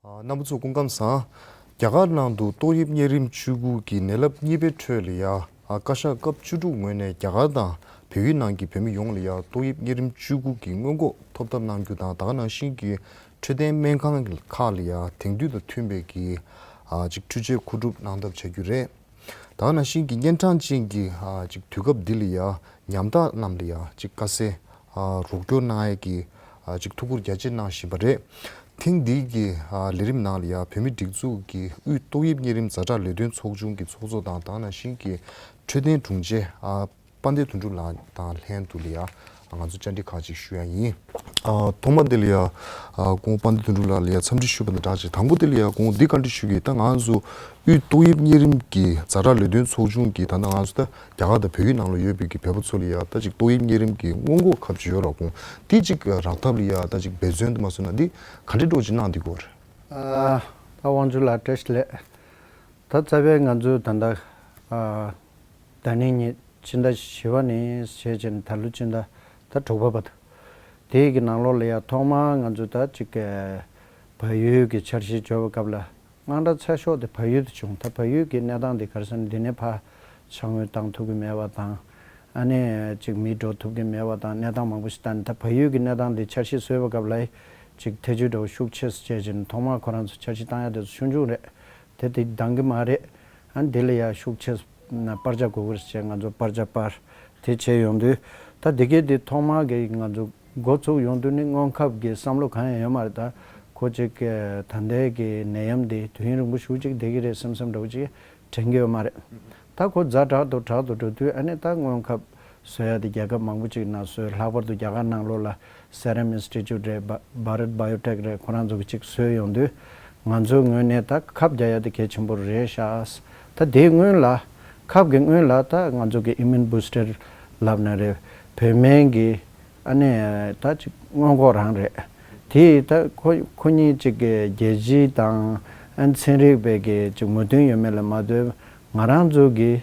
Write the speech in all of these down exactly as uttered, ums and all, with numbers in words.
རྣམ་པ་ཚོ་སྐུ་ཁམས་བཟང་། རྒྱ་གར་ནང་དུ་ཏོག་དབྱིབས་གཉན་རིམས་བཅུ་དགུ་གི་ནད་རླབས་གཉིས་པའི་ཁྲོད་ལ་ཡ། བཀའ་ཤག་སྐབས་བཅུ་དྲུག་ངོས་ནས་རྒྱ་གར་དང་བལ་ཡུལ་ནང་གི་བོད་མི་ཡོངས་ལ་ཡ་ཏོག་དབྱིབས་གཉན་རིམས་བཅུ་དགུ་གི་སྔོན་འགོག་ཐོབ་ཐབས་གནང་རྒྱུ་དང་། ད་ག་ནང་བཞིན་གྱི་འཕྲོད་བསྟེན་སྨན་ཁང་ཁག་ལ་ཡ་དེང་དུས་དང་མཐུན་པའི་གི་ཅིག་འཕྲུལ་ཆས་མཁོ་སྒྲུབ་གནང་ཐབས་བྱ་རྒྱུ་རེད། ད་ག་ནང་བཞིན་གྱི་གཉན་འཕྲང་ཅན་གྱི་ཅིག་དུས་སྐབས་འདི་ལ་ཡ་ཉམ་ཐག་རྣམས་ལ་ཡ་ཅིག་དཀའ་སེལ་རོགས་སྐྱོར་གནང་ཡས་ཀྱི་ཅིག་ཐུགས་ཁུར་རྒྱ་ཆེ་གནང་བཞིན་པ་རེད། ཐེངས་འདིའི་གི་ལས་རིམ་ནང་ལ་ཡ་བོད་མིའི་སྒྲིག་འཛུགས་ཀྱི་དབུས་ཏོག་དབྱིབས་གཉན་རིམས་ཛ་དྲག་ལས་དོན་ཚོགས་ཆུང་གི་ཚོགས་གཙོ་དང་། ད་ག་ནང་བཞིན་གྱི་འཕྲོད་བསྟེན་དྲུང་ཆེ་དཔལ་ལྡན་དོན་གྲུབ་ལགས་དང་ལྷན་དུ་ལ་ཡ་ང་ཚོ་བཅར་འདྲི་ཁག་ཅིག་ཞུ་ཡ་ཡིན། ཨ། ཐོག་མ་དེ་ལ་ཡ། ཨ། སྐུ་ངོ་དཔལ་ལྡན་དོན་གྲུབ་ལགས་ལ་ཡ་འཚམས་འདྲི་ཞུས་པ་དང་སྦྲགས་ཅིག་དང་པོ་དེ་ལ་ཡ་སྐུ་ངོ་འདི་བཀའ་འདྲི་ཞུ་གི། ད་ང་ཚོ་དབུས་ཏོག་དབྱིབས་གཉན་རིམས་ཀྱི་ཛ་དྲག་ལས་དོན་ཚོགས་ཆུང་གི་ད་ལྟ་ང་ཚོ་ད་རྒྱ་གར་དང་བལ་ཡུལ་ནང་ལ་ཡོད་པའི་གི་བོད་པ་ཚོ་ལ་ཡ་ད་ཅིག་ཏོག་དབྱིབས་གཉན་རིམས་ཀྱི་སྔོན་འགོག་ཁབ་ཅིག་ཡོད་རེད། སྐུ་ངོ་འདི་ཅིག་རག་ཐབས་ལ་ཡ་ད་ཅིག་འབད་བརྩོན་དུ་མ་བཟོས་ན་འདི་ག་འདྲ་འགྲོ་ཅིག་གནང་འདི་གོ་རེད། ཨ། ད་དབང་ཕྱུག་ལགས་བཀྲ་ཤིས་བདེ་ལེགས། ད་རྩ་བའི་ང་ཚོའི་ད་ལྟ་ཨ། ད་ནིང་ཉིན་སྤྱི་ཟླ་བཞི་པ་ནས་བྱས་བྱས་ནས་ད་ལོ་སྤྱི་ཟླ་ད་དྲུག་པ་བར་དུ། དེའི་གི་ནང་ལོགས་ལ་ཡ་ཐོག་མར་ང་ཚོ་ད་ཅིག་བལ་ཡུལ་གྱི་འཆར་གཞི་འབྱོར་བའི་སྐབས་ལ་དངངས་སྐྲག་ཚ་ཤོས་དེ་བལ་ཡུལ་དུ་བྱུང་། ད་བལ་ཡུལ་གྱི་གནས་སྟངས་དེ་ག་རེ་ཟེར་ན་འདི་ནས་ཕར་ཕྱག་དངུལ་བཏང་ཐུབ་ཀྱི་མེད་པ་དང་། ཨ་ནི་ཅིག་མི་འགྲོ་ཐུབ་ཀྱི་མེད་པ་དང་གནས་སྟངས་མང་པོ་ཞིག་ད་ནི་ད་བལ་ཡུལ་གྱི་གནས་སྟངས་དེ་འཆར་གཞི་བཟོས་པའི་སྐབས་ལ་ཅིག་ཐེ་ཇུས་འདྲ་བོ་ཤུགས་ཆེ་བྱས་བྱས་ནས་ཐོག་མར་ཁོ་རང་ཚོ་འཆར་གཞི་བཏང་ཡ་དེ་ཚོ་ཆུང་ཆུང་རེད། དེ་དེ་འདང་གི་མ་རེད། ཨ་ནི་དེ་ལ་ཡ་ཤུགས་ཆེ་ན་པར་ཆ་དགོས་ཀྱི་རེད་ཅེས་ང་ཚོ་པར་ཆ་པར་དེ་བྱས་ཡོང་དུས། ད་དེ་གས་དེ་ཐོག་མ་གི་ང་ཚོ་འགོ་ཚུགས་ཡོང་དུས་ནི་སྔོན་ཁབ་ཀྱི་བསམ་བློ་གང་ཡང་ཡོད་མ་རེད། ད་ཁོ་ཅིག་གི་ད་ལྟའི་གི་ནད་ཡམས་དེ་དུས་ཡུན་རིང་པོ་ཞེ་ཅིག་བསྡད་ཀྱི་རེད་བསམ་བསམ་འདྲ་བོ་ཅིག་དྲན་གྱི་ཡོད་མ་རེད། ད་ཁོ་ཛ་དྲག་ཏུ་དྲག་ཏུ་འགྲོ་དུས་ཨ་ནི་ད་སྔོན་ཁབ་བཟོ་ཡ་དེ་རྒྱལ་ཁབ་མང་པོ་ཅིག་ནང་བཟོས། ལྷག་པར་དུ་རྒྱ་གར་ནང་ལོགས་ལ་Serum Institute རེད། Bha- Bharat Biotech རེད། ཁོ་རང་ཚོ་གི་ཅིག་བཟོས་ཡོང་དུས་ང་ཚོའི་ངོས་ནས་ད་ཁབ་རྒྱག་ཡ་དེ་གལ་ཆེན་པོ་རེད་ཤག་ད་དེའི་སྔོན་ལ་ཁབ་ཀྱི་སྔོན་ལ་ད་ང་ཚོ་གི་Immune Booster ལབ་ན་རེད། བོད་སྨན་གྱི་ཨ་ནི་ད་ཅིག་སྔོན་འགོག་རང་རེད། དེ་ད་ཁོ་ཁོ་གཉིས་ཅིག་གི་རྒྱལ་སྤྱི་དང་ཨ་ནི་ཚན་རིག་པའི་གི་ཅིག་མོས་མཐུན་ཡོད་མེད་ལ་མ་ལྟོས། ང་རང་ཚོ་གི་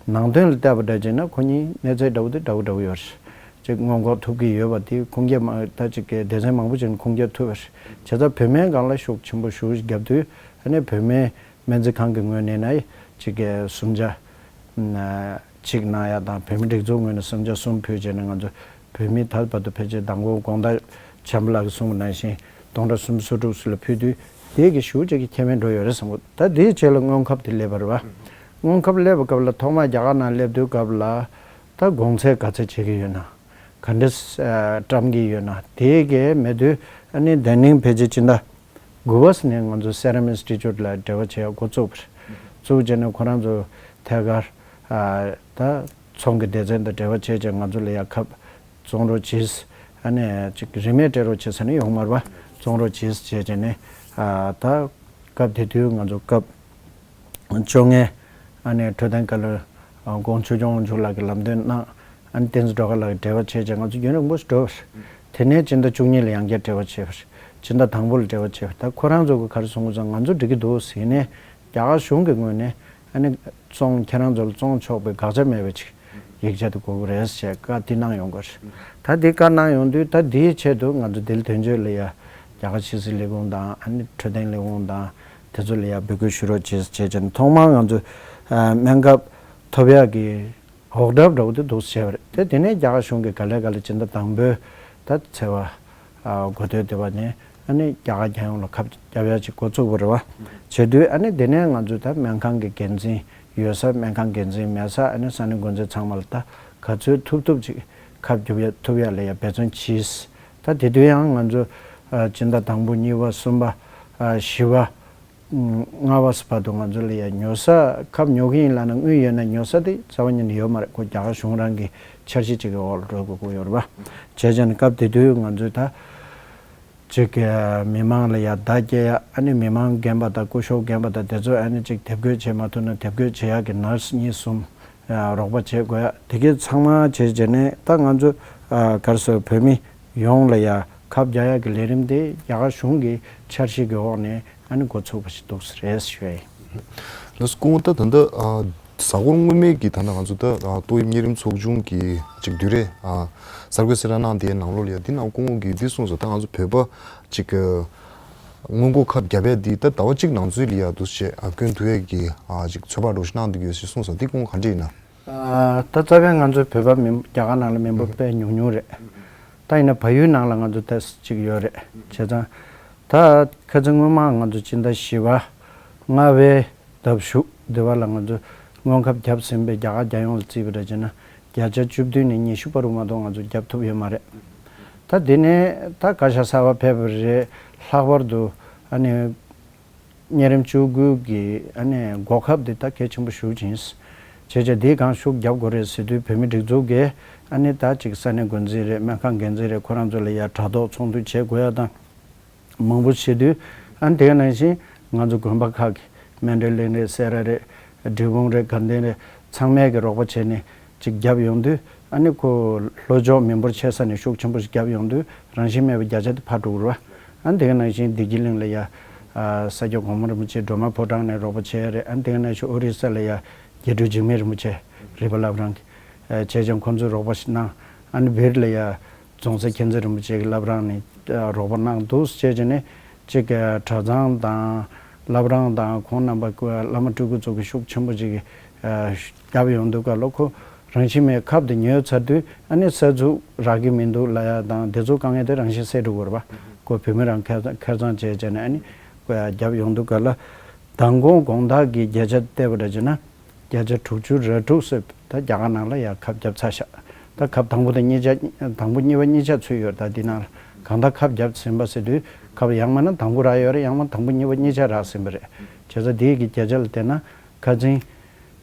ནང་དོན་ལ་བལྟས་པ་འདྲ་བྱས་ན་ཁོ་གཉིས་གནས་ཚད་འདྲ་བོ་དེ་འདྲ་བོ་འདྲ་བོ་ཡོད་རེད། ཅིག་སྔོན་འགོག་ཐུབ་ཀྱི་ཡོད་པ་དེ་ཁུངས་སྐྱེལ་མ་ད་ཅིག་གི་སྡེ་ཚན་མང་པོ་ཅིག་ནས་ཁུངས་སྐྱེལ་ཐུབ་པ་རེད། བྱས་ཙང་བོད་སྨན་སྒང་ལ་ཤུགས་ཆེན་པོ་ཞེ་ཅིག་བརྒྱབ་དུས་ཨ་ནི་བོད་སྨན་སྨན་རྩིས་ཁང་གི་ངོས་ནས་ན་ཅིག་གི་སུམ་ཆ་གཅིག་གནང་ཡ་དང་། བོད་མི་སྒྲིག་འཛུགས་ངོས་ནས་སུམ་ཆ་གསུམ་ཕུལ་བྱས་ནས་ང་ཚོ་བོད་མི་ད་བར་དུ་ཕལ་ཆེར་མདང་དགོང་དགོང་དག་བྱམས་པ་ལགས་ཀྱིས་གསུངས་པ་ནང་བཞིན་སྟོང་ཕྲག་སུམ་ཅུ་སོ་དྲུག་ཙམ་ལ་ཕུལ་དུས་དེ་གི་ཞེ་ཅིག་གི་ཁྱད་པར་འགྲོ་ཡོད་རེད་བསམ་གི། ད་དེའི་རྗེས་ལ་སྔོན་ཁབ་དེ་སླེབས་པ་རེད་བ། སྔོན་ཁབ་སླེབས་པའི་སྐབས་ལ་ཐོག་མར་རྒྱ་གར་ནང་སླེབས་དུས་སྐབས་ལ་ད་གོང་ཚད་ག་ཚད་བྱེད་ཀྱི་ཡོད་ན། ག་འདྲ་ཨ་བཀྲམ་གྱི་ཡོད་ན། དེ་གས་མེད་དུས་ཨ་ནི་ད་ནིང་ཕལ་ཆེར་སྤྱི་ཟླ་དགུ་པ་ནས་ང་ཚོ་Serum Institute ལ་འབྲེལ་བ་བྱེད་ཡག་འགོ་བཙུགས་པ་རེད། བཙུགས་བྱས་ནས་ཁོ་རང་ཚོ་ཐད་ཀར་ཨ་ད་ཚོང་གི་སྡེ་ཚན་དང་འབྲེལ་བ་བྱས་བྱས་ང་ཚོ་ལ་ཡ་ཁབ་བཙོང་རོགས་གྱིས། ཨ་ནི་ཅིག་རིན་མེད་སྤྲད་རོགས་བྱེད་ཟེར་ནས་ཡོང་མ་རེད་བ། བཙོང་རོགས་གྱིས་བྱས་བྱས་ནས་ཨ་ད་སྐབས་དེ་དུས་ང་ཚོ་སྐབས་བཅོ་ལྔའི་ཨ་ནི་འཕྲོད་བསྟེན་བཀའ་བློན་ཨ་དགོངས་ཆོས་སྐྱོང་དབང་ཕྱུག་ལགས་ཀྱིས་ལམ་སྟོན་གནང་། ཨ་ནི་བསྟན་འཛིན་སྒྲོལ་དཀར་ལགས་ཀྱིས་འབྲེལ་བ་བྱས་བྱས་ང་ཚོ་རྒྱུན་རིང་པོ་ཞིག་འགྲོ་བ་རེད། དེ་ནས་སྤྱི་ཟླ་བཅུ་གཉིས་ལ་ཡང་བསྐྱར་འབྲེལ་བ་བྱས་པ་རེད། སྤྱི་ཟླ་དང་པོ་ལ་འབྲེལ་བ་བྱས་པ་རེད། ད་ཁོ་རང་ཚོ་གིས་ག་རེ་གསུང་གི་འདུག་ང་ཚོ་འགྲིག་གི་འདུག་ཟེར་ནས་རྒྱ་གར་གཞུང་གི་ངོས་ནས་ཨ་ནི་བཙོང་ཁྱེད་རང་ཚོ་ལ་བཙོང་ཆོག་པའི་དགག་བྱ་མེད་པའི་ཅིག་ཡིག་ཆ་དེ་དགོས་ཀྱི་རེད་ཟེར་བཀའ་དེ་གནང་ཡོང་གི་རེད། ད་དེ་བཀའ་གནང་ཡོང་དུས་ད་དེའི་ཆེད་དུ་ང་ཚོ་དེ་ལ་དོན་གཅོད་ལ་ཡ་རྒྱ་གར་ཕྱི་སྲིད་ལས་ཁུངས་དང་ཨ་ནི་འཕྲོད་བསྟེན་ལས་ཁུངས་དང་དེ་ཚོ་ལ་ཡ་འབོད་སྐུལ་ཞུ་རོགས་བྱེད་བྱས་བྱས་ནས་ཐོག་མར་ང་ཚོ་ཨ་སྨན་ཁབ་ཐོབ་ཡག་གི་འོག་གྲབས་འདྲ་བོ་དེ་འདུག་སེ་བྱས་པ་རེད། དེ་དེ་ནས་རྒྱ་གར་གཞུང་གིས་ག་ལེ་ག་ལེ་སྤྱི་ཟླ་དང་པོའི་ད་ཚེས་པ་ཨ་འགོ་སྟོད་དེ་བ་ནས་ཨ་ནི་རྒྱ་གར་རྒྱལ་ཡོངས་ལ་ཁབ་བརྒྱབ་ཡ་ཅིག་འགོ་ཚུགས་པ་རེད་བ། བྱེད་དུས་ཨ་ནི་དེ་ནས་ང་ཚོས་ད་སྨན་ཁང་གི་འགན་འཛིན་ཡོད་ས་སྨན་ཁང་འགན་འཛིན་མེད་ས་ཨ་ནི་ས་གནས་འགོ་འཛིན་ཚང་མ་ལ་ད་ག་ཚོད་ཐུབ་ཐུབ་ཅིག་ཁབ་རྒྱབ་ཡ་ཐུབ་ཡ་ལ་ཡ་འབད་བརྩོན་གྱིས། ད་དེ་དུས་ཡང་ང་ཚོ་ཨ་སྤྱི་ཟླ་དང་པོ་གཉིས་པ་གསུམ་པ་ཨ་བཞི་པ། ལྔ་བ་བར་དུ་ང་ཚོ་ལ་ཡ་ཉོ་ས་ཁབ་ཉོ་གི་ཡིན་ལབ་ན་དངུལ་ཡོད་ན་ཉོ་ས་དེ་རྩ་བ་ཉིད་ནས་ཡོད་མ་རེད། ཁོ་རྒྱ་གར་གཞུང་རང་གི་འཆར་གཞི་གཅིག་གི་འོག་ལ་འགྲོ་དགོས་ཀྱི་ཡོད་རེད་པ། བྱས་ཙང་སྐབས་དེ་དུས་ང་ཚོས་ད་ཅིག་མི་མང་ལ་ཡ་བརྡ་སྐྱེལ་ཡ་ཨ་ནི་མི་མང་རྒན་པ་དང་སྐུ་ཞབས་རྒན་པ་དང་དེ་ཚོ་ཨ་ནི་ཅིག་དེབ་འགོད་བྱེད་མ་ཐུབ་ན་དེབ་འགོད་བྱེད་ཡ་གི་ནར་སི་གཉིས་གསུམ་རོགས་པ་བྱེད་དགོས་ཡ་དེ་གའི་ཚང་མ་བྱས་བྱས་ནས་ད་ང་ཚོ་ག་རེ་ཟེར་བོད་མི་ཡོངས་ལ་ཡ་ཁབ་རྒྱག་ཡག་གི་ལས་རིམ་དེ་རྒྱ་གར་གཞུང་གི་འཆར་གཞི་གི་འོག་ནས་ཨ་ནི་འགོ་ཚུགས་པ་ཞིག་འདུག་ཟེར་རེད་ཞུ་ཡ་ཡིན། ལགས་སོ། སྐུ་ངོ་ད་ད་ལྟ་ཨ་གཟའ་འཁོར་སྔོན་མའི་གི་ད་ལྟ་ང་ཚོ་ད་ཨ་ཏོག་དབྱིབས་གཉན་རིམས་ཚོགས་ཆུང་གི་ཅིག་བསྡུས་གྲྭའི་ཨ་གསར་འགོད་གསལ་བསྒྲགས་གནང་དེའི་ནང་ལོགས་ལ་ཡ་འདི་ནང་སྐུ་ངོ་གིས་འདི་གསུངས་སོང་། ད་ང་ཚོ་བོད་པ་ཅིག་གི་ སྔོན་འགོག་ཁབ་བརྒྱབ་པའི་དེ་ད་ཟླ་བ་གཅིག་ནང་ཚུད་ལ་ཡ་འདུག་སེ་ཨ་སྐྱོན་ཐུབ་ཡས་ཀྱི་ཨ་ཅིག་ཚོད་དཔག་འདྲ་བོ་ཞིག་གནང་བསྡད་ཀྱི་ཡོད་ཟེར་གསུངས་སོང་། དེ་སྐོར་ག་འདྲ་ཡིན་ན། ཨ་ད་རྩ་བའི་ང་ཚོའི་བོད་པ་མི་རྒྱ་གར་ནང་ལ་མི་འབོར་དཔེ་ཉུང་ཉུང་རེད། ད་ཡིན་ན་བལ་ཡུལ་ནང་ལ་ང་ཚོ་ཏོག་ཙམ་ཅིག་ཡོད་རེད། བྱས་ཙང་ད་ཁ་སང་སྔོན་མ་ང་ཚོ་སྤྱི་ཟླ་བཞི་པ་ལྔ་པའི་ཟླ་བཞུགས་འདི་བ་ལ་ང་ཚོ་སྔོན་ཁབ་བརྒྱབ་ཟིན་པའི་རྒྱ་གར་རྒྱལ་ཡོངས་ལ་བརྩིས་པ་རེད་བྱས་ན་བརྒྱ་ཆ་བཅུ་བདུན་ནས་ཉི་ཤུ་བར་དུ་མ་གཏོགས་ང་ཚོ་བརྒྱབ་ཐུབ་ཡོད་མ་རེད། ད་འདི་ནས་ད་བཀའ་ཤག་གསར་པ་ཕེབས་པ་རེད། ལྷག་པར་དུ་ཨ་ནི་གཉན་རིམས་བཅུ་དགུ་གི་ཨ་ནི་འགོག་ཁབ་འདི་ད་གལ་ཆེན་པོ་ཞེ་པོ་ཅིག་ཡིན། བྱས་ཙང་འདིའི་སྒང་ཤུགས་རྒྱབ་དགོས་རེད་ཟེར་དུས་བོད་མི་སྒྲིག་འཛུགས་ཀྱིས་ཨ་ནི་ད་ཅིག་ས་གནས་འགོ་འཛིན་རེད། སྨན་ཁང་འགན་འཛིན་རེད། ཁོ་རང་ཚོ་ལ་ཡ་དྲ་ཐོག་ཚོགས་འདུ་བྱེད་དགོས་ཡ་དང་མང་པོ་བྱེད་དུས་ཨ་ནི་དེ་ག་ནང་བཞིན་ང་ཚོ་དགོན་པ་ཁག་གི་མཎྜལ་གླིང་རེད། སེ་ར་རེད། འབྲས་སྤུངས་རེད། དགའ་ལྡན་རེད། ཚང་མས་ཀྱི་རོགས་པ་བྱས་ནས་ཅིག་རྒྱབ་ཡོང་དུས་ཨ་ནི་ཁོ་ལྷོ་ཕྱོགས་མི་འབོར་ཆེ་ས་ནས་ཤུགས་ཆེན་པོ་ཞིག་རྒྱབ་ཡོང་དུས་རང་བཞིན་མེད་པའི་བརྒྱ་ཆ་དེ་འཕར་འགྲོ་གི་རེད་བ། ཨ་ནི་དེ་ག་ནང་བཞིན་བདེ་སྐྱིད་གླིང་ལ་ཡ་ཨ་ས་སྐྱ་གོང་མ་རིན་པོ་ཆེ་སྒྲོལ་མ་ཕོ་བྲང་ནས་རོགས་པ་བྱས་རེད། ཨ་ནི་དེ་ག་ནང་བཞིན་ཨོ་རི་ས་ལ་ཡ་རྒྱལ་སྤྲུལ་འཇིགས་མེད་རིན་པོ་ཆེ་རིག་པ་བླ་བྲང་གི་ཨ་བྱས་ཀྱང་ཁོང་ཚོས་རོགས་པ་ཞིག་གནང་། ཨ་ནི་བིར་ལ་ཡ་རྫོང་སར་མཁྱེན་བརྩེ་རིན་པོ་ཆེ་གི་བླ་བྲང་ནས་ཨ་རོགས་པ་གནང་འདུག་ཟེར་བྱས་ནས་ཅིག་གྲྭ་ཚང་དང་བླ་བྲང་དང་ཁོང་རྣམ་པ་བླ་མ་སྤྲུལ་སྐུ་ཚོ་གི་ཤུགས་ཆེན་པོ་ཅིག་གིས་ཨ་བརྒྱབ་ཡོང་དུས་སྐབས་ལ་ཁོ་རང་བཞིན་མེད་ཁབ་དེ་ཉོས་ཚར་དུས་ཨ་ནི་ས་ཚུགས་རག་གི་མི་འདུག་ལབ་ཡ་དང་དེ་ཚོ་དཀའ་ངལ་དེ་རང་བཞིན་སེལ་འགྲོ་གི་རེད་པ། ཁོ་བོད་མི་རང་ཁེར་ཁེར་རྐྱང་བྱས་བྱས་ནས་ཨ་ནི་ཁོ་ཡ་བརྒྱབ་ཡོང་དུས་སྐབས་ལ་མདང་དགོང་དགོང་དག་གི་བརྒྱ་ཆ་བལྟས་པ་འདྲ་བྱས་ན། བརྒྱ་ཆ་དྲུག་ཅུ་རེ་དྲུག་ཙམ་ད་རྒྱ་གར་ནང་ལ་ཡ་ཁབ་བརྒྱབ་ཚར་ཤག་ད་ཁབ་དང་པོ་དང་གཉིས་ཆ་དང་པོ་གཉིས་པ་གཉིས་ཆ་ཚུད་ཡོད་རེད། ད་འདི་ནང་ལ་གང་ལྟར་ཁབ་བརྒྱབ་ཟིན་པ་ཟེར་དུས་ཁབ་ཡང་མིན་ན་དང་པོ་རག་ཡོད་རེད། ཡང་མིན་དང་པོ་གཉིས་པ་གཉིས་ཆ་རག་ཟིན་པ་རེད། བྱས་ཙང་འདི་གི་བརྒྱ་ཆ་ལ་བལྟས་ན་ཁ་སང་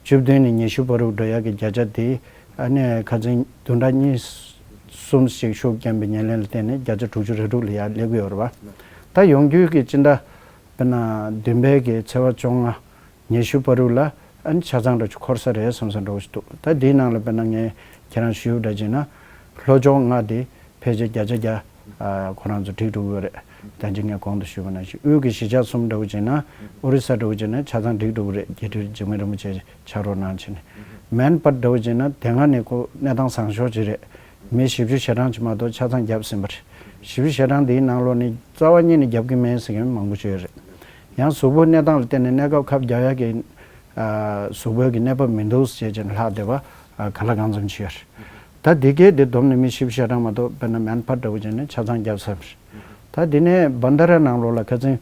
བཅུ་བདུན་ནས་ཉི་ཤུ་བར་དུ་འགྲོ་ཡག་གི་བརྒྱ་ཆ་དེ་ཨ་ནི་ཁ་སང་བདུན་ཕྲག་གཉིས་གསུམ་ཞིག་ཤུགས་རྐྱེན་པའི་ཉེར་ལེན་ལ་བརྟེན་ནས་བརྒྱ་ཆ་དྲུག་ཅུ་རེ་དྲུག་ལ་ཡར་སླེབས་ཀྱི་ཡོད་རེད་པ། ད་ཡོང་རྒྱུའི་གི་སྤྱི་ཟླ་དཔེར་ན་བདུན་པའི་གི་ཚེས་པ་བཅོ་ལྔ། ཉི་ཤུ་བར་དུ་ལ་ཨ་ནི་ཆ་ཚང་འདྲ་ཅིག་འཁོར་ས་རེད་བསམ་ས་འདྲ་བོ་ཞིག་འདུག་ད་འདིའི་ནང་ལ་དཔེར་ན་ངས་ཁྱེད་རང་ཞུས་པ་འདྲ་བྱས་ན་ལྷོ་ཕྱོགས་ལྔ་དེ་ཕལ་ཆེར་བརྒྱ་ཆ་བརྒྱ་ཨ་ཁོ་རང་ཚོ་འགྲིག་འགྲོ་གི་ཡོད་རེད། ད་ཅི་ངས་གོང་དུ་ཞུས་པ་ནང་བཞིན་དབུས་ཀྱི་གཞིས་ཆགས་གསུམ་འདྲ་བོ་བྱས་ན་ཨོ་རི་ས་འདྲ་བོ་བྱས་ན་ཆ་ཚང་འགྲིག་འགྲོ་གི་རེད། རྒྱལ་སྤྲུལ་འཇིགས་མེད་རིན་པོ་ཆེ་ཕྱག་རོགས་གནང་བྱས་ནས་མན་པར་འདྲ་བོ་བྱས་ན་དེ་སྔ་ནས་ཁོ་གནས་སྟངས་བཟང་ཤོས་ཅིག་རེད། མི་བཞི་བཅུ་ཞེ་གྲངས་ཅིག་མ་གཏོགས་ཆ་ཚང་བརྒྱབ་ཟིན་པ་རེད། བཞི་བཅུ་ཞེ་གྲངས་འདིའི་ནང་ལོགས་ནས་རྩ་བ་ཉིད་ནས་རྒྱབ་ཀྱི་མེད་ཟེར་མཁན་མང་པོ་ཅིག་ཡོད་རེད། ཡང་གཟུགས་པོའི་གནས་སྟངས་ལ་བརྟེན་ནས་གནས་སྐབས་ཁབ་རྒྱག་ཡག་གི་ཨ་གཟུགས་པོའི་གི་གནས་བབ་མི་འདུག་ཟེར་བྱས་ནས་ལྷག་བསྡད་པ་ཨ་ག་ལ་གང་འཚམ་ཅིག་ཡོད་རེད། ད་འདི་གས་འདི་བསྡོམས་ནས་མི་བཞི་བཅུ་ཞེ་གྲངས་མ་གཏོགས་དཔེར་ན་མན་པར་འདྲ་བོ་བྱས་ནས་ཆ་ཚང་བརྒྱབ་ཚར་བ་རེད། ད་འདི་ནས་བན་དྷ་ར་ནང་ལོགས་ལ་ཁ་སང་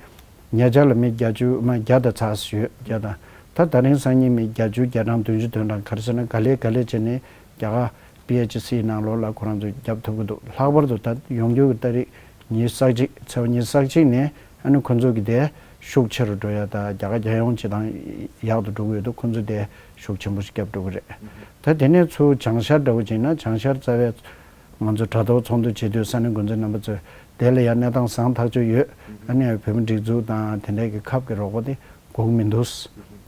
ཉེ་ཆར་ལ་མི་བརྒྱད་ཅུ་མ་བརྒྱ་དང་ཚ་ཞུས་བརྒྱ་དང་། ད་ད་རིང་སང་ཉིན་མི་བརྒྱད་ཅུ་བརྒྱ་གྲངས་བདུན་ཅུ་དོན་གྲངས་ག་རེ་ཟེར་ན་ག་ལེ་ག་ལེ་བྱས་ནས་རྒྱ་གར་པི་ཨེཆ་སི་ནང་ལོགས་ལ་ཁོ་རང་ཚོ་བརྒྱབ་ཐུབ་ཀྱི་འདུག་ལྷག་པར་དུ་ད་ཡོང་རྒྱུ་གི་ཏ་རིག་ཉི་ཤུ་རྩ་གཅིག་ཚེས་པ་ཉི་ཤུ་རྩ་གཅིག་ནས་ཨ་ནི་ཁོ་ཚོ་གི་དེ་ཤུགས་ཆེ་རུ་འགྲོ་ཡ་ད་རྒྱ་གར་རྒྱལ་ཡོངས་སྤྱི་དང་ཡག་ཏུ་འགྲོ་གི་ཡོད་འདུག་ཁོ་ཚོ་དེ་ཤུགས་ཆེན་པོ་ཞིག་བརྒྱབ་འགྲོ་གི་རེད། ད་དེ་ནས་ཚུར་བྱང་ཤར་འདྲ་བོ་བྱས་ན་བྱང་ཤར་རྩ་བའི་ང་ཚོ་དྲ་ཐོག་ཚོགས་འདུ་བྱེད་དུས་ས་གནས་འགོ་འཛིན་རྣམ་པ་ཚོས་དེ་ལ་ཡང་གནས་སྟངས་བཟང་ཐག་ཆོད་ཡོད། ཨ་ནི་བོད་མི་སྒྲིག་འཛུགས་དང་དེ་འདྲའི་གི་ཁབ་ཀྱི་རོགས་པ་དེ་དགོས་ཀྱི་མི་འདུག་